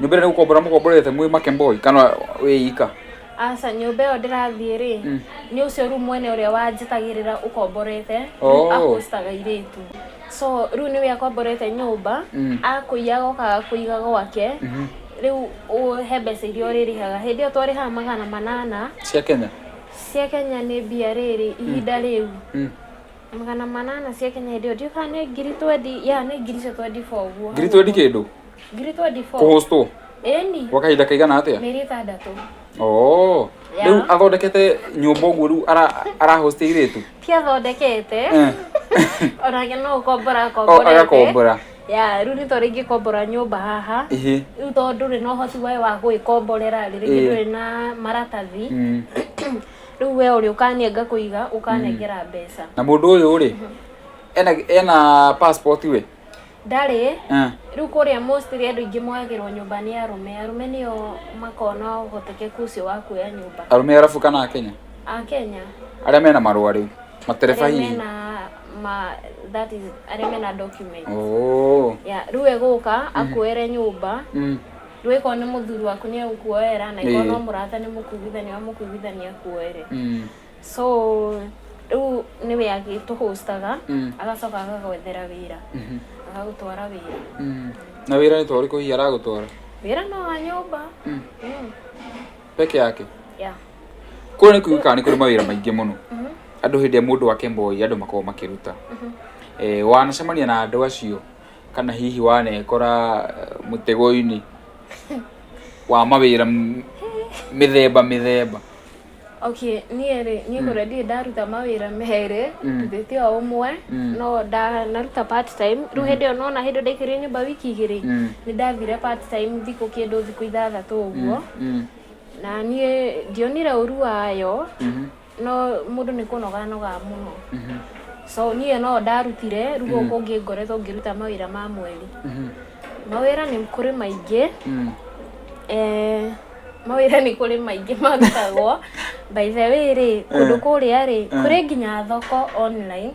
nyũmba ĩrĩa nĩ gũkombora mũkomborete mwĩ makemboi kana wĩ ika? Aca, nyũmba ĩyo ndĩrathiĩ rĩ, nĩ ũcio rĩu mwene ũrĩa wanjĩtagĩrĩra ũkomborete, rĩu ahostaga airĩtu. So rĩu nĩwe akomborete nyũmba, akũiya agoka kũiga gwake, rĩu he mbeca iria ũrĩrĩhaga. Hĩndĩ ĩyo twarĩhaga 800. Cia Kenya? Cia Kenya nĩ mbia rĩrĩ, ihinda rĩu. 800 cia Kenya hĩndĩ ĩyo, ndiũĩ kana nĩ ngiri twendi, ya nĩ ngiri icio 24 ũguo. Ngiri twendi kĩndũ? Ngiri 24. Kũhostwo? Ĩni. Gwa kahinda kaigana atĩa? Mĩeri 6. Rĩu athondekete nyũmba ũguo rĩu arahost airĩtu? Ti athondekete. Onake no gũkombora akomborete. Agakombora. Ya, rĩu nĩ ta ũrĩa ingĩkombora nyũmba haha. Rĩu tondũ ndũrĩ na ũhoti wayo wa gwĩkomborera rĩ, rĩngĩ ndũrĩ na maratathi. Rĩu we ũrĩa ũkania ngakũiga, ũkanengera mbeca. Na mũndũ ũyũ rĩ, ena passport we? Ndarĩ. Rĩu kũrĩa mostly andũ aingĩ moyagĩrwo nyũmba nĩ arũme. Arũme nĩo makoragwo na ũhotekeku ũcio wa kuoya nyũmba. Arũme arabu kana a Kenya? A Kenya. Arĩa mena marũa rĩu? Matereba Arĩa hihi? mena ma, that is, arĩa mena documents. Yeah, rĩu egũka akuoere nyũmba. Rĩu ĩkorwo nĩ mũthuri waku nĩ egũkuoera, na ĩkorwo no mũrata nĩ mũkuiguithania wa mũkuiguithania akuoere. So rĩu nĩwe agĩtũhostaga, agacoka agagwethera wĩra. Agagũtwara wĩra. Na wĩra nĩ ta ũrĩkũ hihi aragũtwara? Wĩra no wa nyũmba. Peke yake? Yeah. Kũrĩa nĩ kuuga nĩ kũrĩ mawĩra maingĩ mũno. Andũ hĩndĩ ĩrĩa mũndũ akemboi andũ makoragwo makĩruta. Wanacemania na andũ acio kana hihi wanekora mũtego-inĩ wa mawĩra mĩthemba mĩthemba? Okay, niĩ rĩ, niĩ kũrĩa ndirĩ ndaruta mawĩra merĩ, ndutĩte o ũmwe, no ndanaruta part time. Rĩu hĩndĩ ĩyo nona hĩndĩ ĩyo ndaikarire nyũmba wiki 2, nĩ ndathire part time thikũ kĩndũ thikũ 6 ũguo. Na niĩ ndionire ũru wayo, no mũndũ nĩ kũnoga anogaga mũno. So niĩ no ndarutire, rĩu gũkũ ũngĩ ngoretwo ngĩruta mawĩra ma mweri. Mawĩra nĩ kũrĩ maingĩ. Mawĩra nĩ kũrĩ maingĩ marutagwo. By the way rĩ, kũndũ kũrĩa rĩ, kũrĩ nginya thoko online.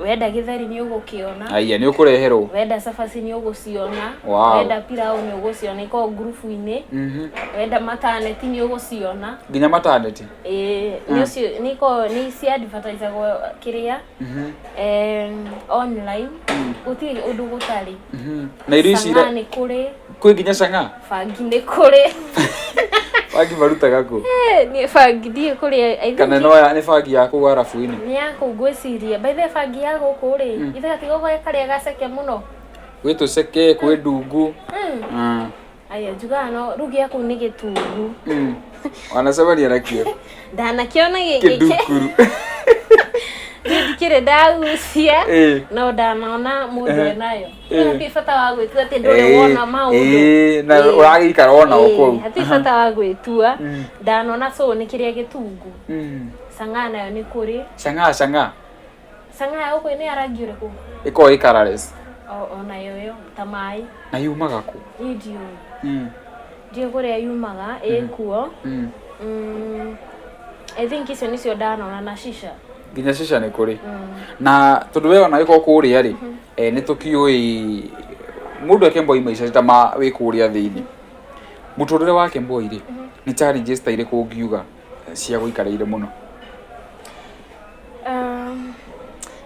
Wenda gĩtheri nĩ ũgũkĩona. Aya, nĩ ũkũreherwo. Wenda cabaci nĩ ũgũciona. Wenda pilau nĩ ũgũciona, ikoragwo ngurubu-inĩ. Wenda mataneti nĩ ũgũciona. Nginya mataneti? Ĩĩ, nĩ ũcio, nĩ ikoragwo, nĩ ci advertisagwo kĩrĩa, online. Gũtirĩ ũndũ gũtarĩ. Na irio ici Chang'aa nĩ kũrĩ. Kwĩ nginya chang'aa? Bangi nĩ kũrĩ. Bangi marutaga kũ? Niĩ bangi ndiũĩ kũrĩa, I think Kana no ya, nĩ bangi ya kũu arabu-inĩ? Nĩ ya kũu ngwĩciria. By the way, bangi ya gũkũ rĩ, ithe gatigogo karĩa gaceke mũno. Gwĩ tũceke, kwĩ ndungu. Aya, njugaga no, rĩu gĩa kũu nĩ gĩtungu. Wanacemania nakĩo? Ndanakĩona gĩ- Kĩndunguru. Niĩ ndikĩũĩ Ndikĩrĩ ndagucia, no ndanona mũndũ enayo. Hatirĩ bata wa gwĩtua atĩ ndũrĩ wona maũndũ. Ĩĩ, na ũragĩikara ona o kũu. Hatirĩ bata wa gwĩtua. Ndanona, so nĩ kĩrĩa gĩtungu. Chang'aa nayo nĩ kũrĩ. Chang'aa, chang'aa. Chang'aa ya gũkũ nĩ ya rangi ũrĩkũ? Ĩkoragwo ĩ colourless. Onayo ĩyo ta maĩ. Na yumaga kũ? Niĩ ndiũĩ. Ndiũĩ kũrĩa yumaga, ĩkuo. I think icio nĩcio ndanona na shisha. Nginya shisha nĩ kũrĩ. Na tondũ we ona wĩkorwo kũrĩa rĩ, nĩ tũkĩũĩ mũndũ eke mboi maica ta ma wĩ kũrĩa thĩinĩ. Mũtũrĩre wa Kemboi rĩ, nĩ challenges ta irĩkũ ũngiuga cia gũikarĩire mũno?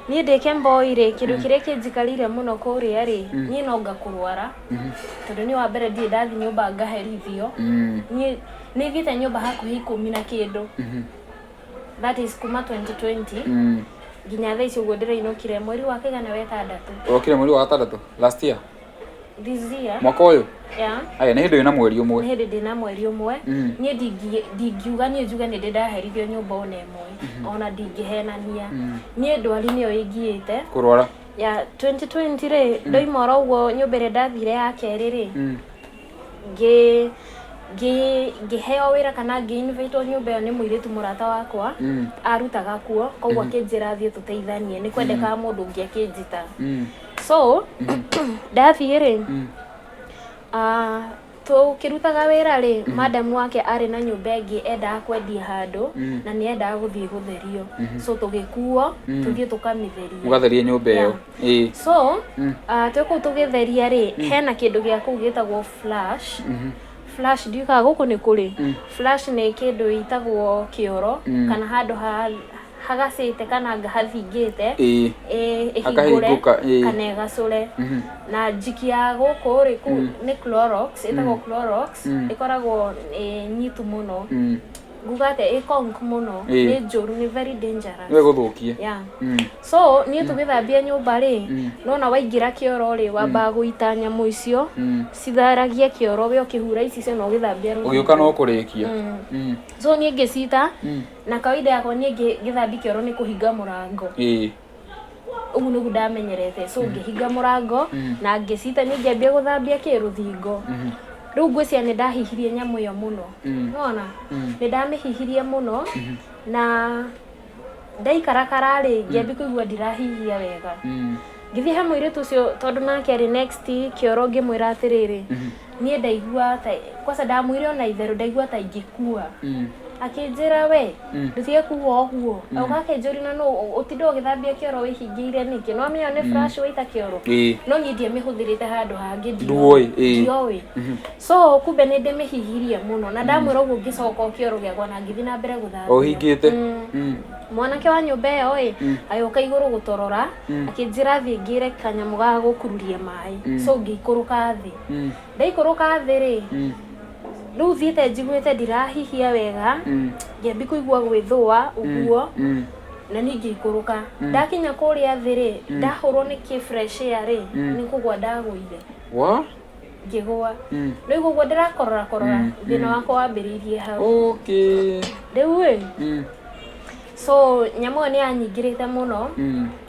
Niĩ ndĩ Kemboi rĩ, kĩndũ kĩrĩa kĩnjikarĩire mũno kũrĩa rĩ, niĩ no nga kũrwara. Tondũ niĩ wa mbere ndirĩ ndathiĩ nyũmba ngaherithio. Niĩ nĩ thiĩte nyũmba hakuhĩ 10 na kĩndũ. That is kuma 2020 nginya thaa ici ũguo ndĩrainũkire mweri wa kĩgana 6. Ũrokire mweri wa gatandatũ last year? This year. Mwaka ũyũ? Yeah. Aya, nĩ hĩndĩ wĩna mweri ũmwe. Nĩ hĩndĩ ndĩna mweri ũmwe. Niĩ ndingiuga niĩ njuge nĩ ndĩ ndaherithio nyũmba ona ĩmwe. Ona ndingĩhenania. Niĩ ndwari nĩyo ĩngiĩte. Kũrwara. Ya 2020 rĩ, ndoima oro ũguo nyũmba ĩrĩa ndathire ya kerĩ rĩ, ngĩheo wĩra kana ngĩ-invitwo nyũmba ĩyo nĩ mũirĩtu mũrata wakwa, arutaga kuo, koguo akĩnjĩra thiĩ tũteithanie, nĩ kwendekaga mũndũ ũngĩ akĩnjĩta. So ndathiĩ rĩ, tũkĩrutaga wĩra rĩ, madam wake arĩ na nyũmba ĩngĩ endaga kwendia handũ, na nĩ endaga gũthiĩ gũtherio. So tũgĩkuo tũthiĩ tũkamĩtherie. Mũgatherie nyũmba ĩyo. So twĩ kũu tũgĩtheria rĩ, hena kĩndũ gĩa kũu gĩtagwo flash. Flash ndiũĩ gũkũ nĩ kũrĩ. Flash nĩ kĩndũ ĩtagwo kĩoro, kana handũ hagacĩte kana hathingĩte, ĩhingũre kana ĩgacũre. Na njiki ya gũkũ rĩ, kũu nĩ Clorox, ĩtagwo Clorox, ĩkoragwo ĩ nyitu mũno. Nguga atĩa, ĩ conk mũno, nĩ njũru, nĩ very dangerous. Nĩ gũthũkie. Yeah. So niĩ tũgĩthambia nyũmba rĩ, nona waingĩra kĩoro rĩ, wambaga gũita nyamũ icio, citharagia kĩoro, we ũkĩhura ici cio na ũgĩthambia rũthingo. Ũgĩũka no kũrĩkia. So niĩ ngĩcita, na kawaida yakwa niĩ ngĩthambia kĩoro nĩ kũhinga mũrango. Ũguo nĩguo ndamenyerete. So ngĩhinga mũrango na ngĩcita, niĩ ngĩambia gũthambia kĩ rũthingo. Rĩu ngwĩciria nĩ ndahihirie nyamũ ĩyo mũno. Nĩwona? Nĩ ndamĩhihirie mũno na ndaikarakara rĩ, ngĩambia kũigua ndirahihia wega. Ngĩthiĩ he mũirĩtu ũcio tondũ nake arĩ next kĩoro, ngĩmwĩra atĩrĩrĩ, niĩ ndaigua ta kwanza ndamwĩre ona itherũ ndaigua ta ingĩkua. Akĩnjĩra we ndũtige kuga ũguo, auga akĩnjũria na no ũtinde ũgĩthambia kĩoro wĩhingĩire nĩkĩ? No amenya nĩ flash waita kĩoro. No niĩ ndiamĩhũthĩrĩte handũ hangĩ, Nduoĩ, ndioĩ. So kumbe nĩ ndĩmĩhihirie mũno, na ndamwĩra ũguo ngĩcoka o kĩoro gĩakwa na ngĩthiĩ na mbere gũthambia. Ũhingĩte. Mwanake wa nyũmba ĩyo ĩ agĩũka igũrũ gũtorora, akĩnjĩra thiĩ ngĩre kanyamũ ga gũkururia maĩ. So ngĩikũrũka thĩ. Ndaikũrũka thĩ rĩ, rĩu thiĩte njiguĩte ndirahihia wega, ngĩambia kũigua gwĩthũa ũguo, na niĩ ngĩikũrũka. Ndakinya kũrĩa thĩ rĩ, ndahũrwo nĩ kĩ fresh air rĩ, nĩ kũgwa ndagũire. Wa? Ngĩgũa. Rĩu ũguo ndĩrakorora korora, thĩna wakwa wambĩrĩirie hau. Rĩu ĩ, so nyamũ ĩyo nĩ yanyingĩrĩte mũno.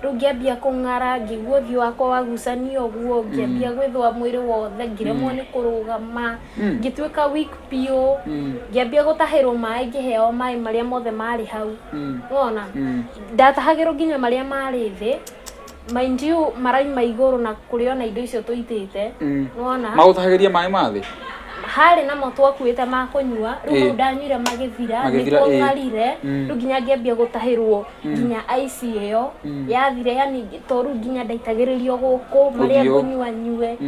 Rĩu ngĩambia kũng'ara, ngĩigua ũthiũ wakwa wagucanio ũguo, ngĩambia gwĩthũa mwĩrĩ wothe, ngĩremwo nĩ kũrũgama, ngĩtuĩka weak biũ, ngĩambia gũtahĩrwo maĩ, ngĩheo maĩ marĩa mothe marĩ hau. Nĩwona? Ndatahagĩrwo nginya marĩa marĩ thĩ. Mind you, maraima igũrũ na kũrĩ ona indo icio tũitĩte. Nĩwona? Magũtahagĩria maĩ ma thĩ? Harĩ namo twakuĩte ma kũnyua, rĩu hau ndanyuire magĩthira, Magĩthira, nĩkuo ng'arire, rĩu nginya ngĩambia gũtahĩrwo nginya ice ĩyo yathire, yani to rĩu nginya ndaitagĩrĩrio gũkũ marĩa Ũthiũ. ngũnyua nyue,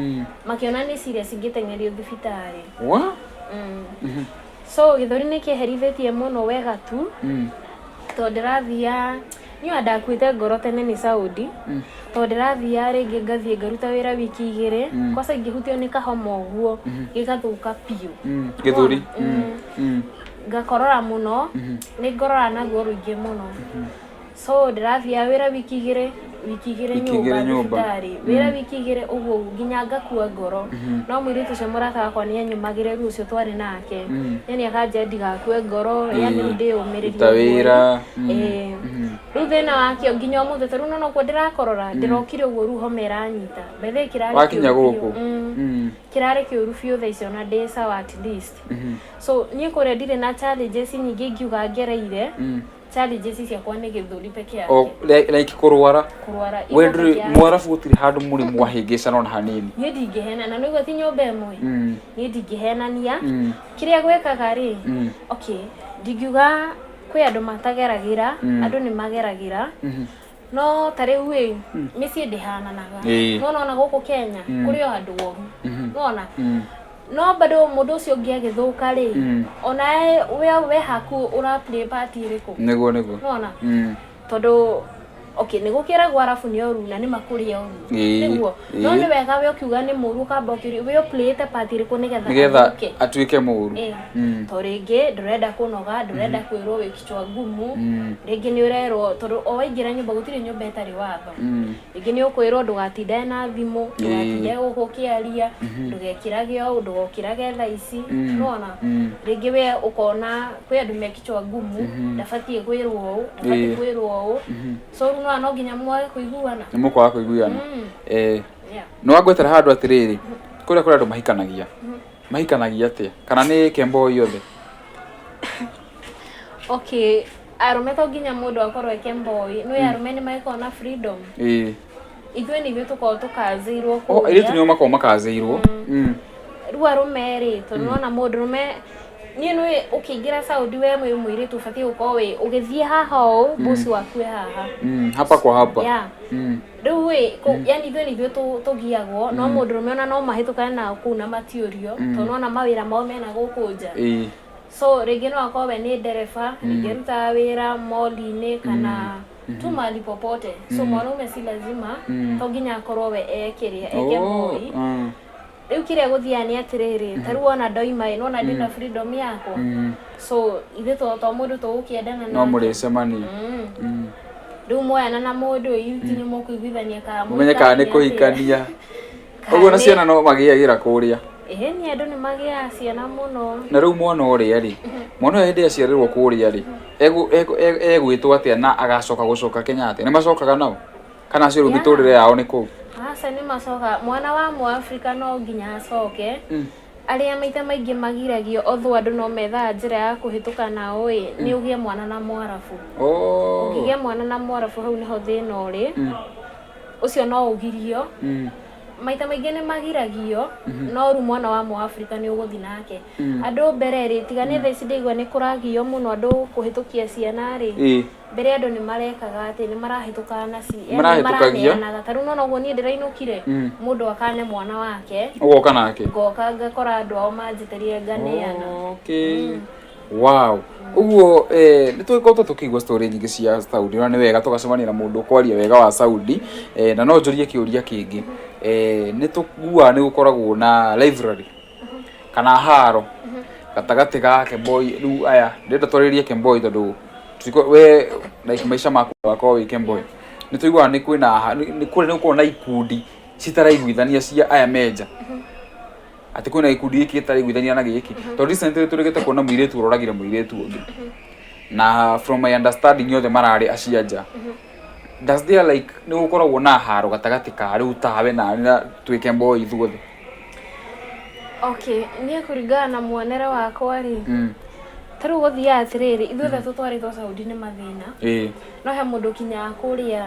makĩona nĩ serious ngĩteng'erio thibitarĩ. Wa? So gĩthũri nĩ kĩherithĩtie mũno wega tu, tondũ ndĩrathiaga niĩ ndakuĩte ngoro tene nĩ Saudi, tondũ ndĩrathiaga rĩngĩ ngathiĩ ngaruta wĩra wiki 2, kwanza ingĩhutio nĩ kahoma ũguo gĩgathũka biũ. Gĩthũri. Ngakorora mũno, nĩ ngorora naguo rũingĩ mũno. So ndĩrathiaga wĩra wiki igĩrĩ, wiki igĩrĩ Wiki igĩrĩ nyũmba, nyũmba. thibitarĩ wĩra wiki igĩrĩ, ũguo ũguo nginya ngakua ngoro. No mũirĩtu ũcio mũrata wakwa nĩ anyumagĩre, rĩu ũcio twarĩ nake, yani akanjia ndigakue ngoro, yani rĩu ndĩyũmĩrĩrie Ruta wĩra. Ĩĩ. Rĩu thĩna wakĩo nginya ũmũthĩ, ta rĩu nona ũguo ndĩrakorora, ndĩrokire ũguo, rĩu homa ĩranyita bethe kĩrarĩ Wakinya kĩũru gũkũ. biũ. Kĩrarĩ kĩũru biũ, thaa icio ona ndĩ sawa at least. So niĩ kũrĩa ndirĩ na challenges nyingĩ ingiuga ngereire. Challenges ciakwa nĩ gĩthũri peke yake. O like kũrwara. Kũrwara We iko peke ndũrĩ yake. Mwarabu, gũtirĩ handũ mũrĩ mwahĩngĩcana ona hanini? Niĩ ndingĩhena na nĩguo ti nyũmba ĩmwe. Niĩ ndingĩhenania. Kĩrĩa gwĩkaga rĩ, okay, ndingiuga kwĩ andũ matageragĩra, andũ nĩ mageragĩra, no ta rĩu ĩ mĩciĩ ndĩhananaga. Nona ona gũkũ Kenya kũrĩ o andũ oru, nona no bado mũndũ ũcio ũngĩ agĩthũka rĩ, ona we haku ũra play part ĩrĩkũ? Nĩguo. Nona tondũ okay, nĩ gũkĩragwo arabu nĩ oru na nĩ makũrĩ oru, nĩguo, no nĩ wega we ũkiuga nĩ mũru ũkamba ũkĩũria we ũplayĩte part ĩrĩkũ nĩgetha Nĩgetha athũke. atuĩke mũru. To rĩngĩ ndũrenda kũnoga, ndũrenda kwĩrwo wĩ kichwa ngumu. Rĩngĩ nĩ ũrerwo, tondũ o waingĩra nyũmba gũtirĩ nyũmba ĩtarĩ watho. Rĩngĩ nĩ ũkwĩrwo ndũgatinde na thimũ, ndũgatinde gũkũ ũkĩaria, ndũgekĩrage ũũ, ndũgokĩrage thaa ici, nĩwona. Rĩngĩ we ũkona kwĩ andũ me kichwa ngumu, ndabatiĩ kwĩrwo ũũ, ndabatiĩ kwĩrwo ũũ. So rĩu nĩwona no nginya mwage kũiguana. Nĩ mũkwaga kũiguana. Nĩ wangwetera handũ atĩrĩrĩ, kũrĩa kũrĩ andũ mahikanagia, mahikanagia atĩa? Kana nĩ kemboi othe? Okay, arũme to nginya mũndũ akorwo e kemboi. Nĩ arũme nĩ magĩkoragwo na freedom. Ithuĩ nĩ ithuĩ tũkoragwo tũkanzĩirwo O airĩtu kũrĩa. Nĩo makoragwo makanzĩirwo. Rĩu arũme rĩ, tondũ nona mũndũrũme, niĩ nĩ ũkĩingĩra Saudi we wĩ mũirĩtu ũbatiĩ gũkorwo wĩ ũgĩthiĩ haha ũũ, bosi waku e haha. Hapa kwa hapa. Yeah. Rĩu ĩ yani ithuĩ nĩ ithuĩ tũgiagwo, no mũndũrũme ona no mahĩtũkane na kũu na matiũrio, tondũ nona mawĩra mao mena gũkũ nja. So rĩngĩ no akorwo we nĩ ndereba, rĩngĩ arutaga wĩra mall-inĩ kana tu mahali popote. So mwanaume si lazima, to nginya akorwo we ekĩrĩa eke moi. Rĩu kĩrĩa gũthiaga nĩ atĩrĩrĩ, ta rĩu wona ndoima ĩ, nĩwona ndĩna freedom yakwa. So ithuĩ to mũndũ tũgũkĩendana No nake. Mũrĩcemania. Rĩu moyana na mũndũ itinyu mũkũiguithania kana Mũmenye kana nĩ mũhikania atĩa. Kũhikania. Kana Ũguo na ciana no magĩagĩra kũrĩa? Ĩĩ, nĩ andũ nĩ magĩaga ciana mũno. Na rĩu mwana ũrĩa rĩ, mwana ũyũ hĩndĩ aciarĩrwo kũrĩa rĩ, egwĩtwo atĩa na agacoka gũcoka Kenya atĩa? Nĩ macokaga nao kana acio rĩu mĩtũrĩre yao nĩ kũu? Aca, nĩ macoka. Mwana wa Mũafrika no nginya acoke. Arĩa maita maingĩ magiragio, although andũ no methaga njĩra ya kũhĩtũka nao ĩ, nĩ ũgĩe mwana na Mwarabu. Ũngĩgĩa mwana na Mwarabu, hau nĩho thĩna ũrĩ. Ũcio no ũgirio. Maita maingĩ nĩ magiragio, no rĩu mwana wa Mũafrika nĩ ũgũthiĩ nake. Andũ mbere rĩ, tiga nĩ thaa ici ndaigua nĩ kũragio mũno andũ kũhĩtũkia ciana rĩ, mbere andũ nĩ marekaga atĩ nĩ marahĩtũkaga na ci, yani Marahĩtũkagia. maraneanaga. Ta rĩu nona ũguo niĩ ndĩrainũkire, mũndũ akane mwana wake, Ũgoka nake. Ngoka ngakora andũ ao manjĩtĩrie, nganeana. Okay. Wow. Ũguo nĩ tũgĩkoretwo tũkĩigua story nyingĩ cia Saudi, na nĩ wega tũgacemania na mũndũ ũkwaria wega wa Saudi. Na no njũrie kĩũria kĩngĩ. Nĩ tũiguaga nĩ gũkoragwo na rivalry kana haro gatagatĩ ga Kemboi. Rĩu aya ndĩrenda twarĩrie Kemboi tondũ we like maica maku wakorwo wĩ Kemboi. Nĩ tũiguaga nĩ kwĩna nĩ kũrĩ nĩ gũkoragwo na ikundi citaraiguithania cia aya menja, atĩ kwĩna gĩkundi gĩkĩ gĩtaraiguithania na gĩkĩ, tondũ recently tũrĩgĩte kuona mũirĩtu ũroragire mũirĩtu ũngĩ, na from my understanding othe mararĩ acianja. Does there like nĩ gũkoragwo na haro gatagatĩ ka rĩu tawe na twĩ Kemboi ithuothe? Okay, niĩ kũringana na muonere wakwa rĩ, ta rĩu gũthiaga atĩrĩrĩ, ithuothe tũtwarĩtwo Saudi nĩ mathĩna. No he mũndũ ũkinyaga kũrĩa,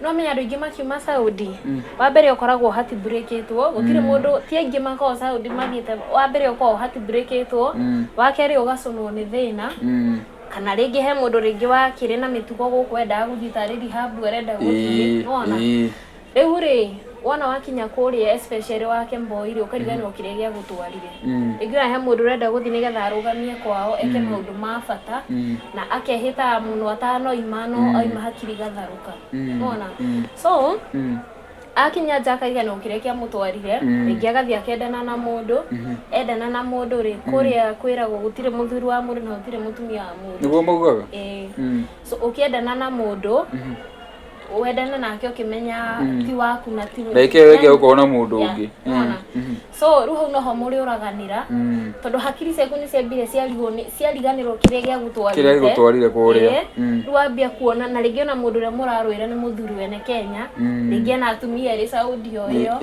no menya andũ aingĩ makiuma Saudi, wa mbere ũkoragwo hatibũrĩkĩtwo, gũtirĩ mũndũ, ti aingĩ makoragwo Saudi mathiĩte. Wa mbere ũkoragwo hatibũrĩkĩtwo, wa kerĩ ũgacũnwo nĩ thĩna, kana rĩngĩ he mũndũ rĩngĩ wakĩrĩ na mĩtugo gũkũ endaga gũthiĩ tarĩ rehab arenda gũthiĩ, nĩwona. Rĩu rĩ, wona wakinya kũrĩa, especially wa Kemboi rĩ, ũkariganĩrwo kĩrĩa gĩagũtwarire. Rĩngĩ ona he mũndũ ũrenda gũthiĩ nĩgetha arũgamie kwao, eke maũndũ ma bata, na akehĩtaga mũno atanoima, no aima hakiri gatharũka, nĩwona. So Akinya nja akariganĩrwo kĩrĩa kĩamũtwarire. Rĩngĩ agathiĩ akendana na mũndũ, endana na mũndũ rĩ, kũrĩa kwĩragwo gũtirĩ mũthuri wa mũndũ na gũtirĩ mũtumia wa mũndũ. Nĩguo maugaga. Ĩĩ. So ũkĩendana na mũndũ, wendane nake ũkĩmenya ti waku na ti Ndagĩka ĩyo ĩngĩ ũkorwo na mũndũ ũngĩ. Nĩwona? So rĩu hau noho mũrĩũraganĩra, tondũ hakiri ciaku nĩ ciambire ciarigwo ciariganĩrwo kĩrĩa gĩagũtwarĩte. Kĩrĩa gĩgũtwarire kũrĩa. Ĩĩ. Rĩu wambia kuona na rĩngĩ ona mũndũ ũrĩa mũrarũĩra nĩ mũthuri wene Kenya, rĩngĩ ena atumia erĩ Saudi o ĩyo.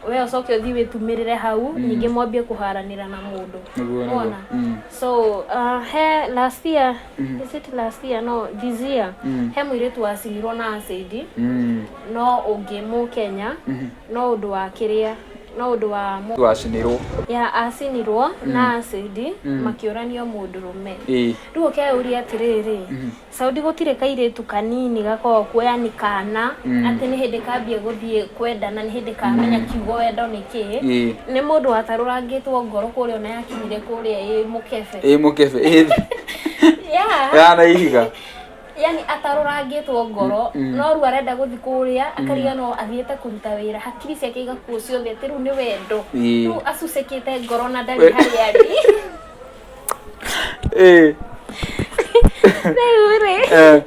We ũcoke ũthiĩ wĩtumĩrĩre hau, ningĩ mwambie kũharanĩra na mũndũ. Nĩguo, nĩguo. Wona? So he last year, is it last year? No, this year, he mũirĩtu wacinirwo na acid, no ũngĩ Mũkenya, no ũndũ wa kĩrĩa, no ũndũ wa Wacinirwo. Ya, acinirwo na acid makĩũranio mũndũrũme. Rĩu ũkeyũria atĩrĩrĩ, Saudi gũtirĩ kairĩtu kanini gakoragwo kuo, yani kana atĩ nĩ hĩndĩ kambia gũthiĩ kwendana, nĩ hĩndĩ kamenya kiugo wendo nĩ kĩĩ. Nĩ mũndũ watarũrangĩtwo ngoro kũrĩa ona yakinyire kũrĩa ĩ mũkebe. Ĩ mũkebe. Ĩ. Yeah. Ya na ihiga. Yani atarũrangĩtwo ngoro, no rĩu arenda gũthiĩ kũrĩa akariganwo athiĩte kũruta wĩra, hakiri ciake igakuo ciothe atĩ rĩu nĩ wendo. Rĩu acucĩkĩte ngoro na ndarĩ harĩa arĩ. Rĩu rĩ,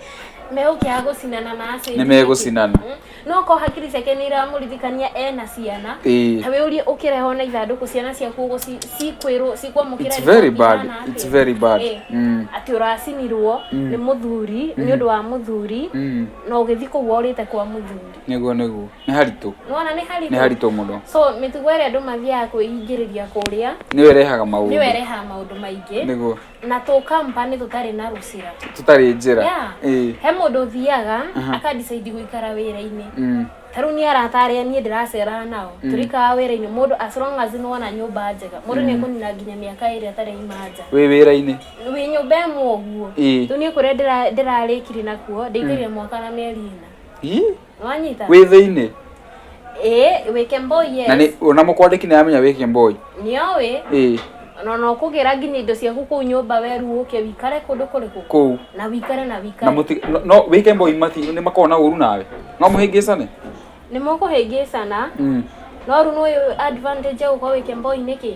megũkĩaga gũcinana na acid. Nĩ megũcinana. No ko hakiri ciake nĩ iramũririkania ena ciana, ta wĩũrie ũkĩrehwo na ithandũkũ ciana ciaku ũguo cikwĩrwo cikwamũkĩra It's very riboti bad. ihana It's atĩa? very bad. Ĩ. Atĩ ũracinirwo nĩ mũthuri nĩ ũndũ wa mũthuri, na ũgĩthiĩ kũu worĩte kwa mũthuri. Nĩguo, nĩguo. Nĩ haritũ. Nĩwona nĩ haritũ? Nĩ haritũ mũno. So mĩtugo ĩrĩa andũ mathiaga kwĩingĩrĩria kũrĩa Nĩyo ĩrehaga maũndũ. Nĩyo ĩrehaga maũndũ maingĩ. Na tũ company tũtarĩ na rũcira. Tũtarĩ njĩra. Yeah. He mũndũ ũthiaga aka decide gũikara wĩra-inĩ. Ta rĩu nĩ arata arĩa niĩ ndĩraceraga nao, tũrikaraga wĩra-inĩ mũndũ as long as nĩwona nyũmba njega, mũndũ nĩ ekũnina nginya mĩaka ĩrĩ atarĩ aima nja. Wĩ wĩra-inĩ. Wĩ nyũmba ĩmwe ũguo. Rĩu niĩ kũrĩa ndĩrarĩkirie nakuo, ndĩikarire mwaka na mĩeri 4. Ĩ? Nĩwanyita? Wĩ thĩinĩ? Ĩ, wĩ Kemboi, yes. Na nĩ ona mũkwandĩki nĩ amenya wĩ Kemboi? Nĩoĩ. Na no ũkũgĩra nginya indo ciaku kũu nyũmba weru ũke wikare kũndũ kũrĩkũ? Kũu. Na wikare na wikare. Na mũti no wĩ Kemboi mati nĩ makoragwo na ũru nawe? No mũhĩngĩcane? Nĩ mũkũhĩngĩcana. No rĩu nĩũĩ advantage ya gũkorwo wĩ Kemboi nĩkĩ?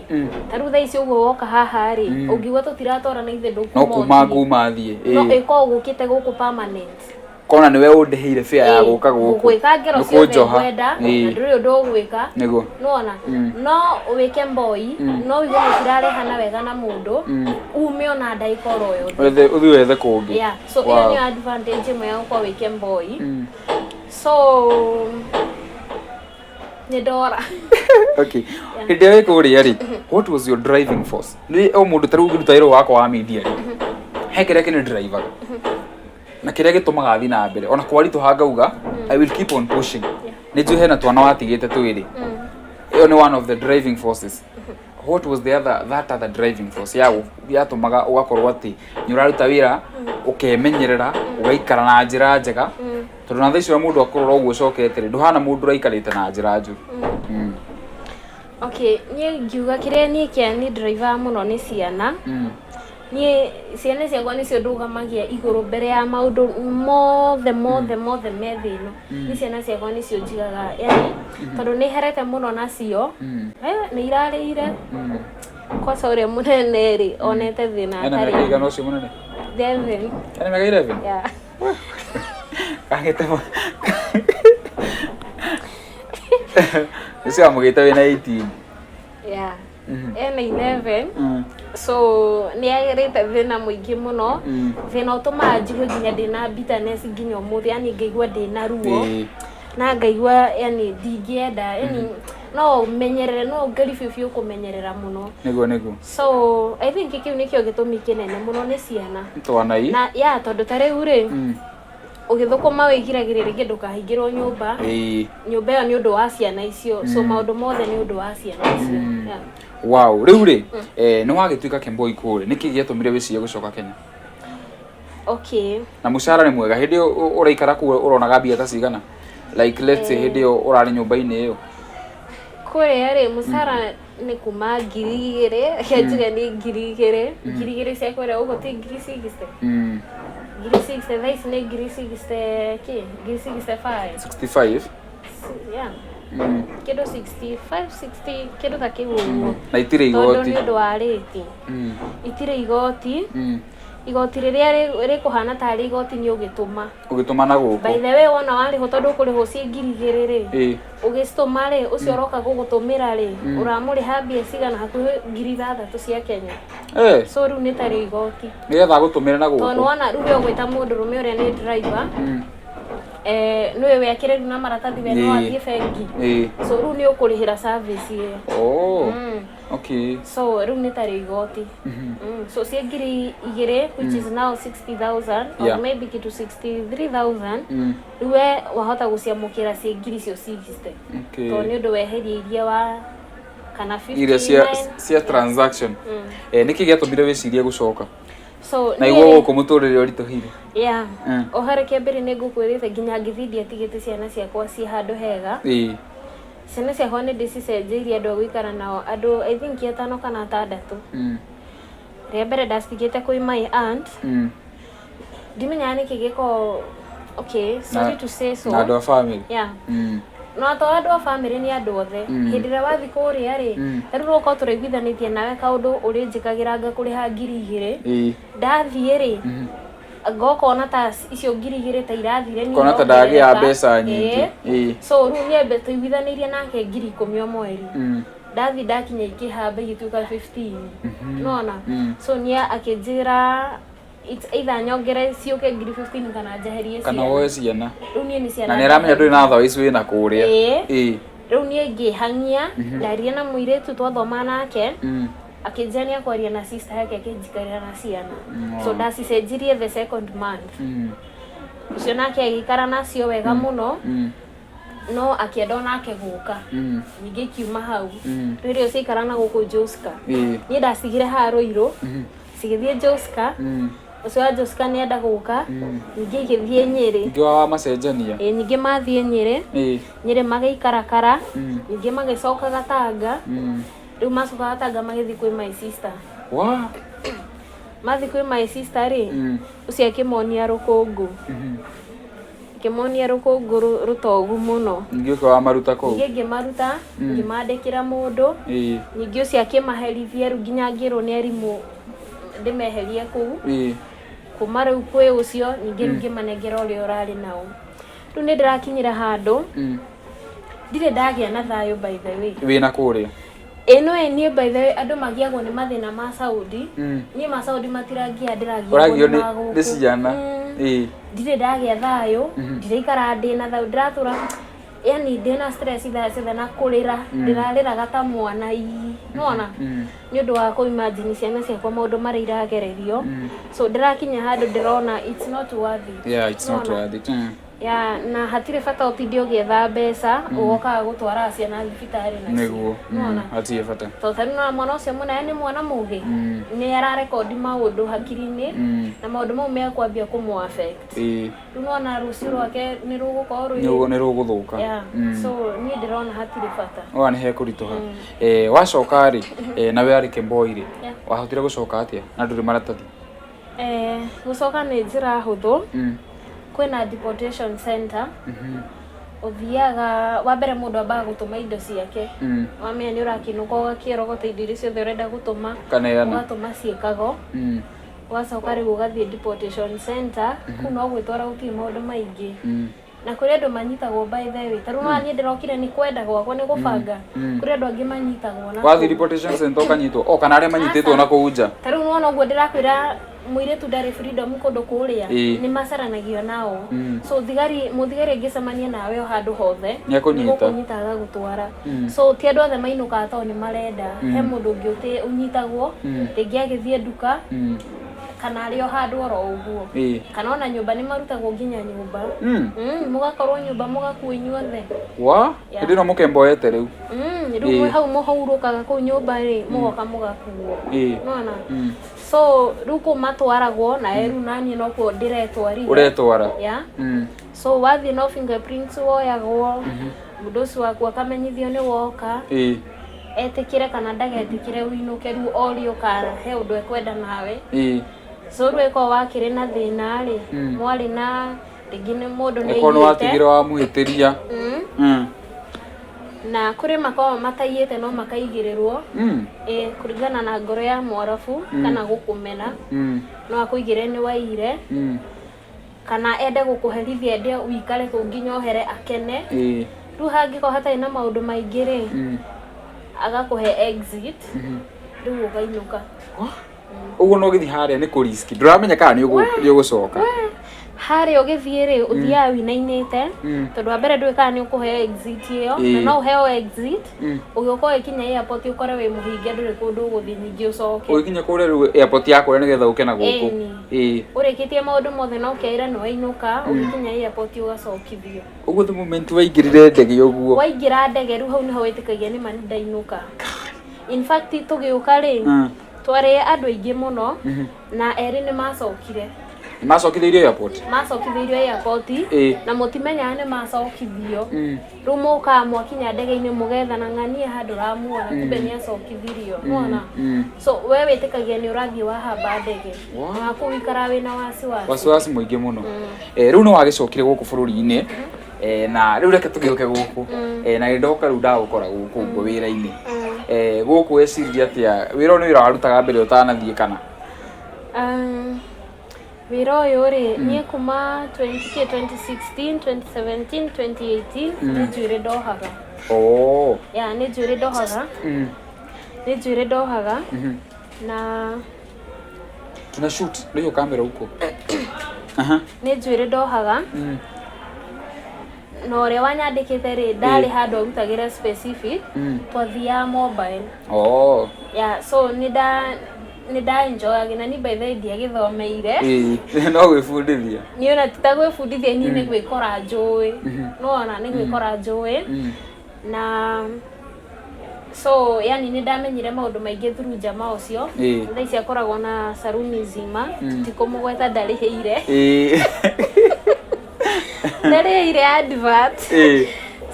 Ta rĩu thaa ici ũguo woka haha rĩ, ũngiuga tũtiratwarana ithe ndũkuma No kuma ũthiĩ. nguma thiĩ. No ĩkorwo gũkĩte gũkũ permanent. Kona nĩwe ũndĩhĩire fare ya gũka gũkũ. Gũgwĩka ngero Nĩ ciothe kũnjoha. ngwenda, na ndũrĩ ũndũ ũgwĩka. Nĩwona? No wĩke Mboi, no ũigue mũtirarehana wega na mũndũ, ume ona ndagĩka oro yothe. Wethe, ũthiĩ wethe kũngĩ. Yeah. So ĩyo nĩyo advantage ĩmwe ya gũkorwo wĩ Kemboi. So nĩ ndora. Okay. Hĩndĩ ĩrĩa wĩ kũrĩa rĩ, what was your driving force? Nĩ o mũndũ ta rĩu ũngĩruta wĩra wakwa wa media rĩ, he kĩrĩa kĩnĩ drivaga na kĩrĩa gĩtũmaga thiĩ na mbere ona kwaritũha ngauga I will keep on pushing. Nĩ njũĩ hena twana watigĩte twĩrĩ, ĩyo nĩ one of the driving forces. What was the other, that other driving force ya yatũmaga ũgakorwo atĩ nĩ ũraruta wĩra, ũkemenyerera, ũgaikara na njĩra njega, tondũ na thaa ici ũrĩa mũndũ akũrora ũguo ũcokete rĩ, ndũhana mũndũ ũraikarĩte na njĩra njũru? Okay, niĩ ngiuga kĩrĩa niĩ kĩa ni driver mũno nĩ ciana. Niĩ ciana ciakwa nĩcio ndũgamagia igũrũ mbere ya maũndũ mothe mothe mothe me thĩ ĩno. Nĩ ciana ciakwa nĩcio njigaga, yani tondũ nĩ herete mũno nacio. Nĩ irarĩire. Kwanza ũrĩa mũnene rĩ, onete thĩna Ena atarĩ. mĩaka ĩigana ũcio mũnene? 11. Ena mĩaka 11? Yeah. Kagĩte ũcio wamũgĩte wĩna 18. Yeah. Ena 11. So nĩ agĩrĩte thĩna mũingĩ mũno, thĩna ũtũmaga njigue nginya ndĩna bitterness nginya ũmũthĩ, yani ngaigua ndĩna ruo na ngaigua yani ndingĩenda, yani no menyerere, no ngeri biũ biũ kũmenyerera mũno. Nĩguo. So I think kĩu nĩkĩo gĩtũmi kĩnene mũno, nĩ ciana. Twana i. Na ya tondũ ta rĩu rĩ, ũgĩthũkũma wĩgiragĩrĩria rĩngĩ ndũkahingĩrwo nyũmba. Nyũmba ĩyo nĩ ũndũ wa ciana icio, so maũndũ mothe nĩ ũndũ wa ciana icio. Yeah. Wow, rĩu rĩ, nĩ wagĩtuĩka Kemboi kũrĩa, nĩkĩ gĩatũmire wĩcirie gũcoka Kenya? Okay. Na mũcara nĩ mwega hĩndĩ ĩyo ũraikara kũu, ũronaga mbia ta cigana? Like let's say hĩndĩ ĩyo ũrarĩ nyũmba-inĩ ĩyo. Kũrĩa rĩ, mũcara nĩ kuma 2,000, reke njuge nĩ 2,000, 2,000 cia kũrĩa ũguo ti 60,000. 60,000 thaa ici nĩ 60 kĩ, 65,000. 65. Yeah. Kĩndũ 65, 60, kĩndũ ta kĩu ũguo. Na itirĩ Tondũ igoti. nĩ ũndũ wa rĩti. Itirĩ igoti. Igoti rĩrĩa rĩkũhana tarĩ igoti nĩ ũgĩtũma. Ũgĩtũma na By gũkũ. the way, wona warĩhwo, tondũ ũkũrĩhwo ciĩ 2000 rĩ, ũgĩcitũma rĩ, ũcio ũroka gũgũtũmĩra rĩ, ũramũrĩha mbia cigana? Hakuhĩ 6000 cia Kenya. So rĩu nĩ tarĩ igoti. Nĩgetha agũtũmĩre na Tondũ gũkũ. wona rĩu we ũgwĩta mũndũrũme ũrĩa nĩ driver, nĩwe wekĩre rĩu na maratathi, we no athiĩ bengi. So rĩu nĩ ũkũrĩhĩra service ĩyo. Oh. Okay. So rĩu nĩ tarĩ igoti. So ciĩ 2000, which is now 60,000 or maybe kitu 63,000. Rĩu we wahota gũciamũkĩra ciĩ ngiri icio 60, tondũ nĩ ũndũ weheria iria wa kana Iria cia 59. Cia transaction. Nĩkĩ gĩatũmire wĩcirie gũcoka? So Na niĩ igua rĩ- gũkũ mũtũrĩre ũritũhire. Yeah. O harĩ kĩambĩrĩ nĩ ngũkwĩrĩte nginya ngĩthiĩ ndiatigĩte ciana ciakwa ciĩ handũ hega. Ciana ciakwa nĩ ndĩcicenjeirie andũ a gũikara nao, andũ I think atano kana atandatũ. Rĩa mbere ndacitigĩte kwĩ my aunt. Ndimenyaga nĩkĩ gĩko, okay, sorry to say so. Na andũ a family. Yeah. No to andũ a family, nĩ andũ othe. Hĩndĩ ĩrĩa wathiĩ kũrĩa rĩ, ta rĩu ũkorwo tũraiguithanĩtie nawe kaũndũ ũrĩnjĩkagĩra ngakũrĩha 2000, ndathiĩ rĩ, ngoka ona ta icio 2000 ta irathire niĩ. Kona ta ndagĩa irongerereka. mbeca nyingĩ. So rĩu niĩ tũiguithanĩirie nake 10,000 o mweri. Ndathi ndakinya ikĩhamba igĩtuĩka 15, nona. So niĩ akĩnjĩra it's either nyongere ciũke 15,000 kana njeherie Kana ciana. woe ciana. Rĩu niĩ nĩ ciana Na nĩ aramenya ndũrĩ na thaũ ici wĩna kũrĩa. Rĩu niĩ ngĩhang'ia, ndaria na mũirĩtu twathoma nake, akĩnjĩra nĩ akwaria na sister yake akĩnjikarĩra na ciana. So ndacicenjirie the second month. Ũcio nake agĩikara nacio wega mũno, no akĩenda onake gũka. Ningĩ ikiuma hau. Rĩu rĩo ciaikara na gũkũ Joska. Niĩ ndacigire haha Rũirũ, cigĩthiĩ Joska. Ũcio wa Joska nĩ enda gũka, ningĩ igĩthiĩ Nyĩrĩ. Ningĩ wa macenjania. Ĩĩ, ningĩ mathiĩ Nyĩrĩ. Nyĩrĩ magĩikarakara, ningĩ magĩcoka Gatanga. Rĩu macoka Gatanga magĩthiĩ kwĩ my sister. Wa. Mathiĩ kwĩ my sister rĩ, ũcio akĩmonia rũkũngũ. Akĩmonia rũkũngũ rũtogu mũno. Ningĩ ũka wamaruta kũu. Ningĩ ngĩmaruta, ngĩmandĩkĩra mũndũ. Ningĩ ũcio akĩmaherithia, rĩu nginya ngĩrwo nĩ arimũ ndĩmeherie kũu. Kuma rĩu kwĩ ũcio, ningĩ rĩu ngĩmanengera ũrĩa ũrarĩ nao. Rĩu nĩ ndĩrakinyĩra handũ ndirĩ ndagĩa na thayũ, by the way. Wĩna kũrĩa. Ĩno ĩ niĩ, by the way, andũ magiagwo nĩ mathĩna ma Saudi. Niĩ ma Saudi matirangia, ndĩragiagwo Ũragio nĩ nĩ ma gũkũ. nĩ ciana. Ndirĩ ndagĩa thayũ, ndiraikara ndĩna thayũ, ndĩratũra yani ndĩna stress ithaa ciothe na kũrĩra, ndĩrarĩraga ta mwana ii, nĩwona, nĩ ũndũ wa kũ imagine ciana ciakwa maũndũ marĩa iragererio. So ndĩrakinya handũ ndĩrona it's not worth it. Yeah, it's not Nĩwona? worth it. Ya, na hatirĩ bata ũtinde ũgĩetha mbeca ũgokaga gũtwara ciana thibitarĩ nacio. Nĩguo. Nĩwona? Hatirĩ bata. Tondũ ta rĩu nĩwona mwana ũcio mũnene nĩ mwana mũgĩ, nĩ ararekondi maũndũ hakiri-inĩ, na maũndũ mau mekwambia kũmũ affect. Rĩu nĩwona rũciũ rwake nĩ rũgũkorwo rwĩ Nĩ rũgũthũka. Yeah. So niĩ ndĩrona hatirĩ bata. Oa nĩ hekũritũha. Wacoka rĩ, nawe arĩ Kemboi rĩ, wahotire gũcoka atĩa na ndũrĩ maratathi? Gũcoka nĩ njĩra hũthũ. Kwĩna deportation center ũthiaga. Wa mbere mũndũ ambaga gũtũma indo ciake. Wamenya nĩ ũrakĩinũka, ũgakĩrogota indo iria ciothe ũrenda gũtũma, Ũkaneana. ũgatũma ciĩkago. Ũgacoka rĩu ũgathiĩ deportation center. Kũu no gwĩtwara, gũtirĩ maũndũ maingĩ. Na kũrĩ andũ manyitagwo, by the way. Ta rĩu niĩ ndĩrokire nĩ kwenda gwakwa, nĩ gũbanga. Kũrĩ andũ angĩ manyitagwo na Wathiĩ kũu. deportation center ũkanyitwo o kana arĩa manyitĩtwo na kũu nja? Ta rĩu nĩwona ũguo ndĩrakwĩra mũirĩtu ndarĩ freedom kũndũ kũrĩa. Nĩ macaranagio nao. So thigari, mũthigari angĩcemania nawe o handũ hothe, Nĩekũnyita. nĩgũkũnyita agagũtwara. So ti andũ othe mainũkaga tondũ nĩ marenda. He mũndũ ũngĩ ũnyitagwo, rĩngĩ agĩthiĩ nduka, kana arĩ o handũ oro ũguo, kana ona nyũmba nĩ marutagwo nginya nyũmba. Mũgakorwo nyũmba mũgakuo inyuothe. Wa. Yeah. Hĩndĩ ĩno mũkemboete rĩu. Rĩu mwĩ hau mũhurũkaga kũu nyũmba rĩ, mũgoka mũgakuo. Nona? So rĩu kũu matwaragwo na rĩu naniĩ nokuo ndĩretwarire. Ũretwara. Yeah. So wathiĩ no fingerprints woyagwo, mũndũ ũcio waku akamenyithio nĩ woka, etĩkĩre kana ndagetĩkĩre ũinũke, rĩu orio kana he ũndũ ekwenda nawe. So rĩu ĩkorwo wakĩrĩ na thĩna rĩ, mwarĩ na rĩngĩ nĩ mũndũ nĩ Ĩkorwo nĩ aiyĩte. watigire wamũhĩtĩria. Na kũrĩ makoragwo mataiyĩte no makaigĩrĩrwo. Ĩ, kũringana na ngoro ya mwarabu kana gũkũmena, no akũigĩre nĩ waire, kana ende gũkũherithia, ende ũikare kũu nginya ohere akene. Rĩu hangĩkorwo hatarĩ na maũndũ maingĩ rĩ, agakũhe exit, rĩu ũkainũka. Ũguo no gĩthiĩ harĩa nĩ kũ risk, ndũramenya kana nĩ ũgũcoka. Harĩa ũgĩthiĩ rĩ, ũthiaga winainĩte, tondũ wa mbere ndũĩ kana nĩ ũkũheo exit ĩyo, na no ũheo exit, ũgĩũka ũgĩkinya airport ũkore wĩ mũhinge, ndũrĩ kũndũ ũgũthiĩ, ningĩ ũcoke. Ũgĩkinya kũrĩa rĩu airport ya kũrĩa nĩgetha ũke na gũkũ. Ĩni. Ũrĩkĩtie maũndũ mothe na ũkeĩra nĩ wainũka, ũgĩkinya airport ũgacokithio. Ũguo the moment waingĩrire ndege ũguo? Waingĩra ndege rĩu, hau nĩho wĩtĩkagia nĩ ma nĩ ndainũka. In fact, tũgĩũka rĩ, twarĩ andũ aingĩ mũno, na erĩ nĩ macokire. Nĩ macokithĩirio airport? Macokithĩirio airport. Na mũtimenyaga nĩ macokithio. Rĩu mũkaga mwakinya ndege-inĩ mũgethana, ng'ania handũ ũramuona, kumbe nĩ acokithirio, nĩwona? So we wĩtĩkagia nĩ ũrathiĩ wahamba ndege, na kũu ikara wĩna wasiwasi. Wasiwasi mũingĩ mũno. Rĩu nĩ wagĩcokire gũkũ bũrũri-inĩ, na rĩu reke tũgĩũke gũkũ. Na nĩ ndoka rĩu ndagũkora gũkũ ũguo wĩra-inĩ. Gũkũ weciririe atĩa? Wĩra ũyũ nĩ wĩra warutaga mbere ũtanathiĩ kana? Wĩra ũyũ rĩ, niĩ kuma 20, 2016, 2017, 2018 nĩ njuĩrĩ ndohaga. Ya, nĩ njuĩrĩ ndohaga. Nĩ njuĩrĩ ndohaga na Tuna shoot ndio hiyo kamera huko. Aha. Nĩ njuĩrĩ ndohaga, na ũrĩa wanyandĩkĩte rĩ, ndarĩ handũ arutagĩra specific, twathiaga mobile. Yeah, so nĩ nda enjoyage, na ni by the way ndiagĩthomeire. No gwĩbundithia. Niĩ ona ti ta gwĩbundithia, niĩ nĩ gwĩkora njũĩ, nĩwona, nĩ gwĩkora njũĩ, na so yani nĩ ndamenyire maũndũ maingĩ through jamaa ũcio. Thaa ici akoragwo na saruni nzima, tikũmũgweta, ndarĩhĩire, ndarĩhĩire advert.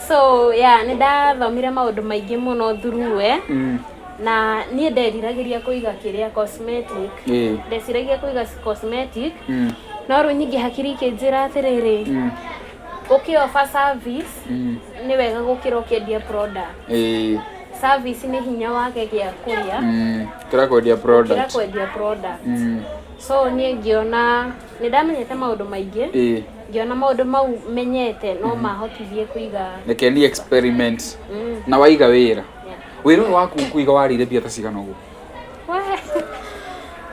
So yeah, nĩ ndathomire maũndũ maingĩ mũno through we. Na niĩ nderiragĩria kũiga kĩrĩa cosmetic. Ndeciragia kũiga cosmetic, no rĩu ningĩ hakiri ikĩnjĩra atĩrĩrĩ, ũkĩ offer service nĩ wega gũkĩra ũkĩendia product. Service nĩ hinya wake gĩa kũrĩa Kĩra kwendia gũkĩra product. Kwendia product. So niĩ ngĩona nĩ ndamenyete maũndũ maingĩ, ngĩona maũndũ mau menyete no mahotithie kũiga. Reke ni experiment. Na waiga wĩra. Wĩra ũyũ waku kũiga warĩire mbia ta cigana ũguo? We,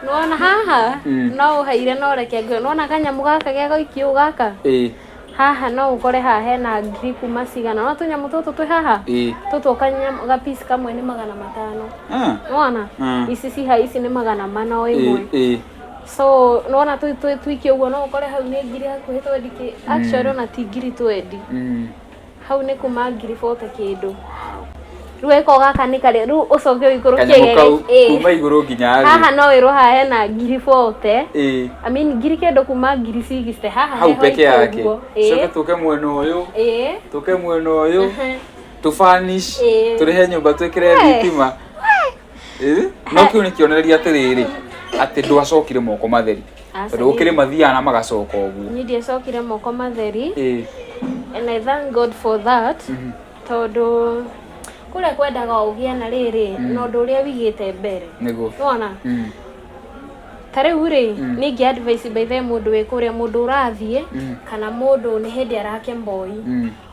nĩwona haha, no ũheire, no reke ngwĩre, nĩwona kanyamũ gaka ge gũikio ũũ gaka, haha no ũkore haha hena ngiri kuma cigana, no tũnyamũ tũtũ twĩ haha, tũtũ kanyamũ ga piece kamwe nĩ 500. Nĩwona? Ici ciha ici nĩ 400 o ĩmwe. So nĩwona tũikie ũguo, no ũkore hau nĩ ngiri hakuhĩ twendi kĩ, actually ona ti ngiri twendi. Hau nĩ kuma ngiri 40 kĩndũ. Rĩu ĩko gaka nĩ karĩa, rĩu ũcoke ũikũrũkie. Kanyamũ kau kuma igũrũ nginya thĩ. Haha no wĩrwo haha hena ngiri 40. I mean, ngiri kĩndũ kuma ngiri 60 haha Hau heho peke yake. ũguo. Coke tũke mwena ũyũ. Tũke mwena ũyũ. Tũfurnish. Tũrĩhe nyũmba, twĩkĩre thitima. No kĩu nĩ kĩonereria atĩrĩrĩ, atĩ ndwacokire moko matheri. Aca. Tondũ gũkĩrĩ mathiaga na magacoka ũguo. Niĩ ndiacokire moko matheri. And I thank God for that, tondũ kũrĩa kwendaga ũgĩe na rĩrĩ na ũndũ ũrĩa wigĩte mbere. Nĩwona? Ta rĩu rĩ, nĩ ingĩ advice by the way mũndũ wĩ kũrĩa, mũndũ ũrathiĩ kana mũndũ nĩ hĩndĩ arake mboi,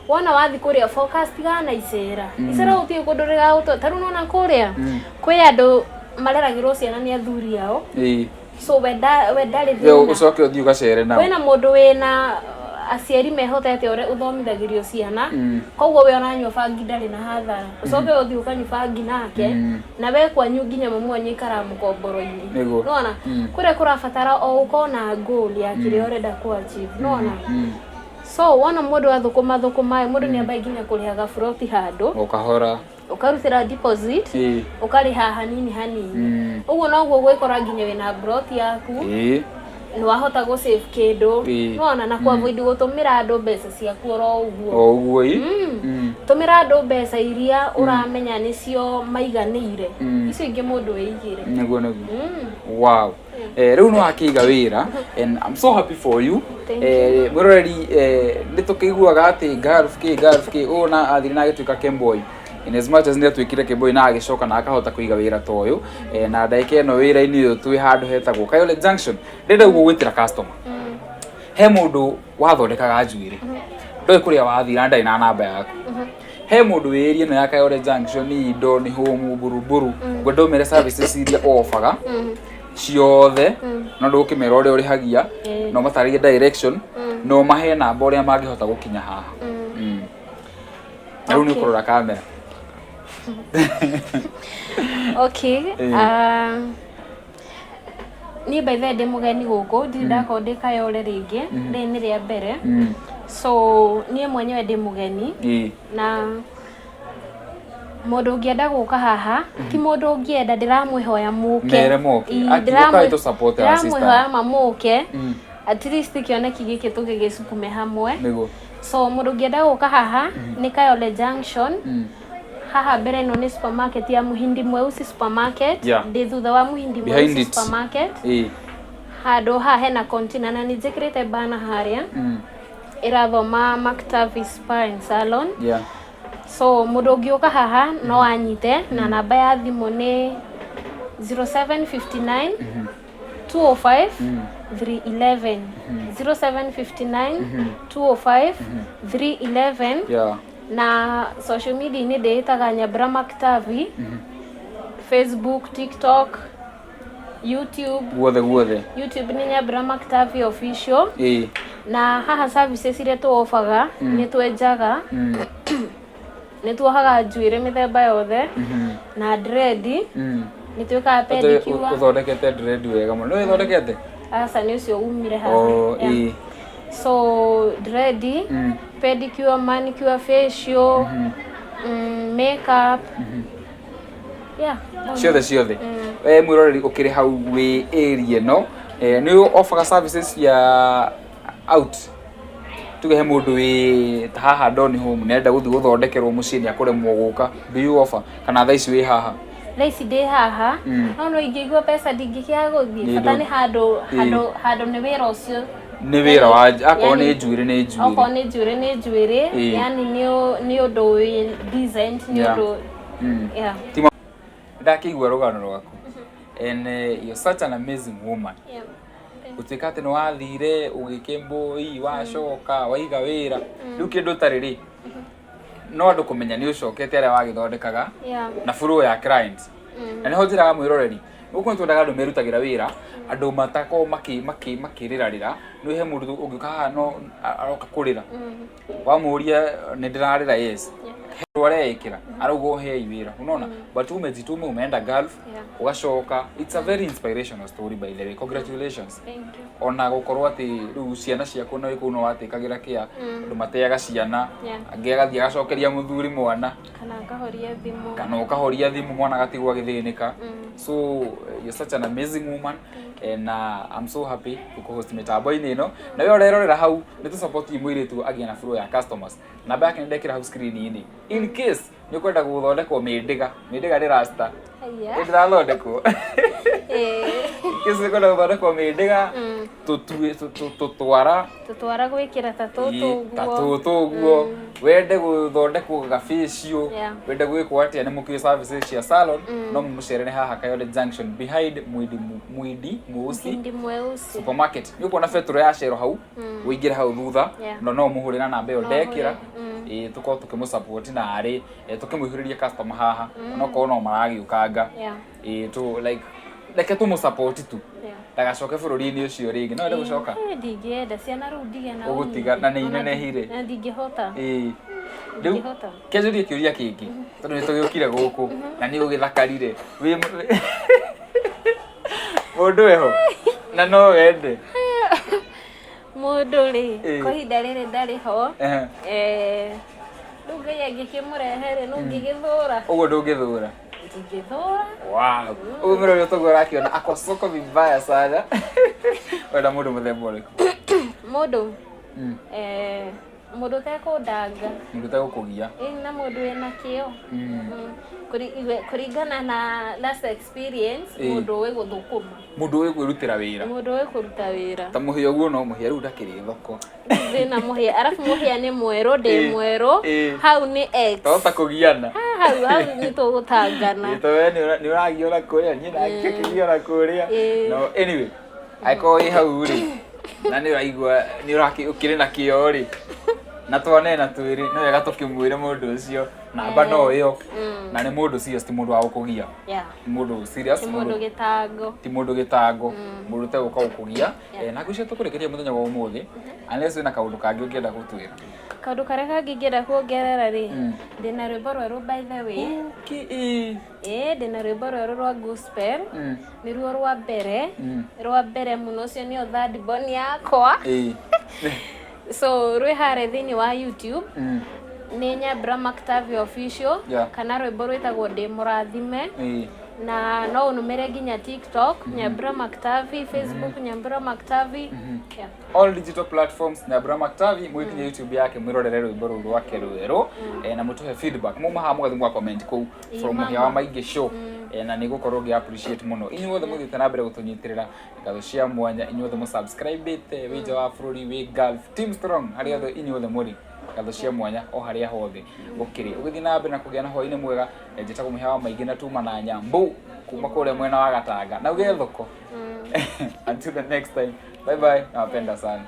wona wathiĩ kũrĩa, focus, tigana na icera. Icera gũtirĩ kũndũ rĩgagũtwara. Ta rĩu nĩwona kũrĩa kwĩ andũ mareragĩrwo ciana nĩ athuri ao. So we ndarĩ Rĩu thĩna. Ũcoke ũthiĩ ũgacere nao. Kwĩna mũndũ wĩna aciari mehotete ũrĩa ũthomithagĩrio ciana, koguo we onanyua bangi ndarĩ na hathara, ũcoke ũthiĩ ũkanyua bangi nake, na we kwanyu nginya mamu wanyu aikaraga mũkomboro-inĩ. Nĩwona? Kũrĩa kũrabatara o ũkorwo na goal ya kĩrĩa ũrenda kũ achieve, nĩwona? So wona mũndũ athũkũma thũkũma, mũndũ nĩ ambagia nginya kũrĩha gaburoti handũ, O kahora. Ũkarutĩra deposit, ũkarĩha hanini hanini. Ũguo noguo gwĩkora nginya wĩna broti yaku, nĩ wahota gũ save kĩndũ. Nĩwona? Na kũ avoid gũtũmĩra andũ mbeca ciaku oro ũguo. O ũguo ĩ. Tũmĩra andũ mbeca iria ũramenya nĩcio maiganĩire, icio ingĩ mũndũ wĩigĩre. Nĩguo nĩguo. Wow. Rĩu nĩ wakĩiga wĩra and I'm so happy for you. Thank Mwĩroreri, nĩ tũkĩiguaga atĩ Gulf kĩ Gulf kĩ ũũ na athire na agĩtuĩka kemboi. In as much as nĩ atuĩkire kemboi na agĩcoka na akahota kũiga wĩra ta ũyũ, na ndagĩka ĩno wĩra-inĩ ũyũ twĩ handũ hetagwo Kayole Junction. Ndĩrenda gũgwĩtĩra customer. He mũndũ wathondekaga njuĩrĩ, ndoĩ kũrĩa wathira na ndarĩ na namba yaku. He mũndũ wĩ area ĩno ya Kayole Junction, indo nĩ hũmu mburuburu, ngwenda ũmere services iria ofaga ciothe, no ndũgũkĩmera ũrĩa ũrĩhagia, no matarĩrie direction, no mahe namba ũrĩa mangĩhota gũkinya haha. Na rĩu nĩ ũkũrora kamera. Okay. Niĩ by the way ndĩ mũgeni gũkũ, ndirĩ ndakorwo ndĩ Kayole rĩngĩ, rĩrĩ nĩ rĩa mbere. So niĩ mwenyewe ndĩ mũgeni na mũndũ ũngĩenda gũka haha, ti mũndũ ũngĩenda, ndĩramwĩhoya mũke. Mere moke. Ii, Aki, ũkai tũ support our sister. Ndĩramwĩhoya mamũke, at least kĩoneki gĩkĩ tũgĩgĩcukume hamwe. Nĩguo. So mũndũ ũngĩenda gũka haha nĩ Kayole Junction. Haha mbere ĩno nĩ supermarket ya Muhindi Mweusi Supermarket. Ndĩ thutha wa Muhindi Behind Mweusi it. Supermarket. Handũ haha hena container na nĩ njĩkĩrĩte bana harĩa ĩrathoma Mactavi Spa and Salon. So mũndũ ũngĩũka haha no anyite na namba ya thimũ nĩ 0759 205 311, 0759 205 311. Na social media inĩ ndĩĩtaga Nyambura Mactavi, Facebook, TikTok, YouTube. Guothe guothe. YouTube nĩ Nyambura Mactavi Official. Na haha services iria tũobaga, nĩ twenjaga, nĩ tuohaga njuĩrĩ mĩthemba yothe na dread, nĩ twĩkaga pedicure. Ũthondekete dread wega mũno. Nĩwe ũthondekete? Aca, nĩ ũcio umire haha. Oh. Yeah. So dread, pedicure, manicure, facial, makeup, yeah. Ciothe ciothe. We mwĩroreri ũkĩrĩ hau wĩ area ĩno, nĩ offerga services cia out? Tuge he mũndũ wĩ ta haha Don Home nĩarenda gũthiĩ gũthondekerwo mũciĩ, nĩ akũremwo gũka, do you offer? Kana thaa ici wĩ haha? Thaa ici ndĩ haha, no ingĩigua mbeca ndingĩkĩaga gũthiĩ. Nĩ Bata nĩ handũ handũ nĩ wĩra ũcio. Nĩ wĩra wa akorwo nĩ Yani, njuĩrĩ nĩ njuĩrĩ. Okorwo nĩ njuĩrĩ nĩ njuĩrĩ. Yani nĩ ũndũ wĩ decent, nĩ ũndũ, yeah. Ndakĩigua rũgano rwaku and you're such an amazing woman. Gũtuĩka atĩ nĩ wathire ũgĩkĩmbũi, wacoka waiga wĩra, rĩu kĩndũ ũtarĩ rĩ, no andũ kũmenya nĩ ũcokete arĩa wagĩthondekaga na flow ya clients. Na nĩho njĩraga mwĩroreri, gũkũ nĩ twendaga andũ merutagĩra wĩra, andũ matakoragwo makĩrĩrarĩra. Nĩ he mũndũ ũngĩũka haha no aroka kũrĩra, wamũria nĩ ndĩrarĩra, yes, he ũndũ areĩkĩra arauga ũhei wĩra, unaona? But umejituma, umeenda Gulf, ũgacoka. It's a very inspirational story, by the way. Congratulations. Thank you. Ona gũkorwo atĩ rĩu ciana ciaku na wĩ kũu no watĩkagĩra kĩa andũ mateaga ciana, angĩ agathiĩ agacokeria mũthuri mwana, kana ngahoria thimũ, kana ũkahoria thimũ, mwana agatigwo agĩthĩnĩka. So you're such an amazing woman and I'm so happy gũkũhost mĩtambo-inĩ ĩno. Na we ũrerorera hau, nĩ tũ support mũirĩtu agĩe na flow ya customers. Namba yake nĩ ndekĩra hau screen-inĩ in case nĩ ũkwenda gũthondekwo mĩndĩga. Mĩndĩga nĩ rasta. Haya. Nĩ ndĩrathondekwo. In case nĩ ũkwenda gũthondekwo mĩndĩga, tũtwara, Tũtwara, gwĩkĩra ta tũtũ ta ũguo. Tũtũ ũguo, wende gũthondekwo gafacial, wende gwĩkwo atĩa, nĩ mũkĩũĩ services cia salon, no mũmũcerere haha Kayole Junction behind Mwindi Mweusi Hindi Mweusi Supermarket. Nĩ ũkuona betũrũ ya Shell hau, ũingĩre hau thutha. No mũhũre na namba ĩyo ndekĩra. Ĩĩ, tũkorwo tũkĩmũ na arĩ tũkĩmũihũrĩria customer haha, onokorwo no maragĩũkanga. Ĩĩ, tũ like reke tũmũ support tu ndagacoke bũrũri-inĩ ũcio rĩngĩ. No ende gũcoka? Ndingĩenda ciana rĩu ndige na Ũgũtiga, ũnyinyi. Na nĩ Ona inenehire. Na ndingĩhota. Ĩĩ, rĩu Ndingĩhota. kĩanjũrie kĩũria kĩngĩ, tondũ nĩ tũgĩũkire gũkũ na nĩ ũgĩthakarire wĩ mũndũ weho na no wende? Mũndũ rĩ, kwa ihinda rĩrĩ ndarĩ ho. Rĩu Ngai angĩkĩmũrehe rĩ, no ngĩgĩthũra? Ũguo ndũngĩthũra? Ndingĩthũra. Wow, ũguo mĩrori ũtoguo ũrakĩona ako soko vibaya sana. Wenda mũndũ mũthemba ũrĩkũ? Mũndũ Mũndũ ũtekũndanga. Mũndũ ũtegũkũgia. Ĩĩ, na mũndũ wĩna kĩo. Kũringana na last experience, mũndũ ũĩ gũthũkũma. Mũndũ ũĩ kwĩrutĩra wĩra. Mũndũ ũĩ kũruta wĩra. Ta mũhĩa ũguo, no mũhĩa rĩu ndakĩrĩ thoko. Thĩna mũhĩa, arabu mũhĩa nĩ mwerũ, ndĩ mwerũ. Hau nĩ ex. Twahota kũgiana. Hau hau nĩ tũgũtangana. Ĩĩ, to we nĩ ũragio na kũrĩa, niĩ nake ngĩkĩgio na kũrĩa. No anyway, angĩkorwo wĩ hau rĩ, na nĩ ũraigua nĩ ũkĩrĩ na kĩo rĩ, na twanena twĩrĩ, nĩ wega tũkĩmwĩre mũndũ ũcio namba no ĩyo, na nĩ mũndũ serious, ti mũndũ wa gũkũgia. Ti mũndũ serious. Ti mũndũ gĩtango. Ti mũndũ gĩtango, mũndũ ũtegũka gũkũgia. Na ngwĩciria tũkũrĩkĩria mũthenya wa ũmũthĩ, unless wĩna kaũndũ kangĩ ũngĩenda gũtwĩra. Kaũndũ karĩa kangĩ ingĩenda kuongerera rĩ, ndĩna rwĩmbo rwerũ, by the way. Ĩĩ, ndĩna rwĩmbo rwerũ rwa gospel. Nĩruo rwa mbere, rwa mbere mũno, ũcio nĩyo third born yakwa. So rwĩ harĩa thĩinĩ wa YouTube, nĩ Nyambura Mactavia Official, kana rwĩmbo rwĩtagwo Ndĩ Mũrathime. Na no ũnũmĩre nginya TikTok, Nyambura Mactavi, Facebook, Nyambura Mactavi. Yeah. All digital platforms, Nyambura Mactavi. Mwĩkinye YouTube yake, mwĩrorere rwĩmbo rũu rwake rwerũ, na mũtũhe feedback. Muma haha mũgathiĩ mũga comment kũu from Mama. Mũhĩa wa Maingĩ Show, na nĩ gũkorwo ngĩ appreciate mũno inyuothe mũthiĩte na mbere gũtũnyitĩrĩra. Ngatho cia mwanya inyuothe mũsubscribĩte, wĩ nja wa bũrũri, wĩ Gulf, team strong, harĩa othe inyuothe mũrĩ, ngatho cia mwanya o harĩa hothe ũkĩrĩ. Ũgĩthiĩ na mbere na kũgĩa na hwaĩ-inĩ mwega. Njĩtagwo Mũhĩa wa Maingĩ na tuma na Nyambu kuma kũrĩa mwena wa Gatanga na uge thoko. Until the next time, bye bye, nawapenda sana.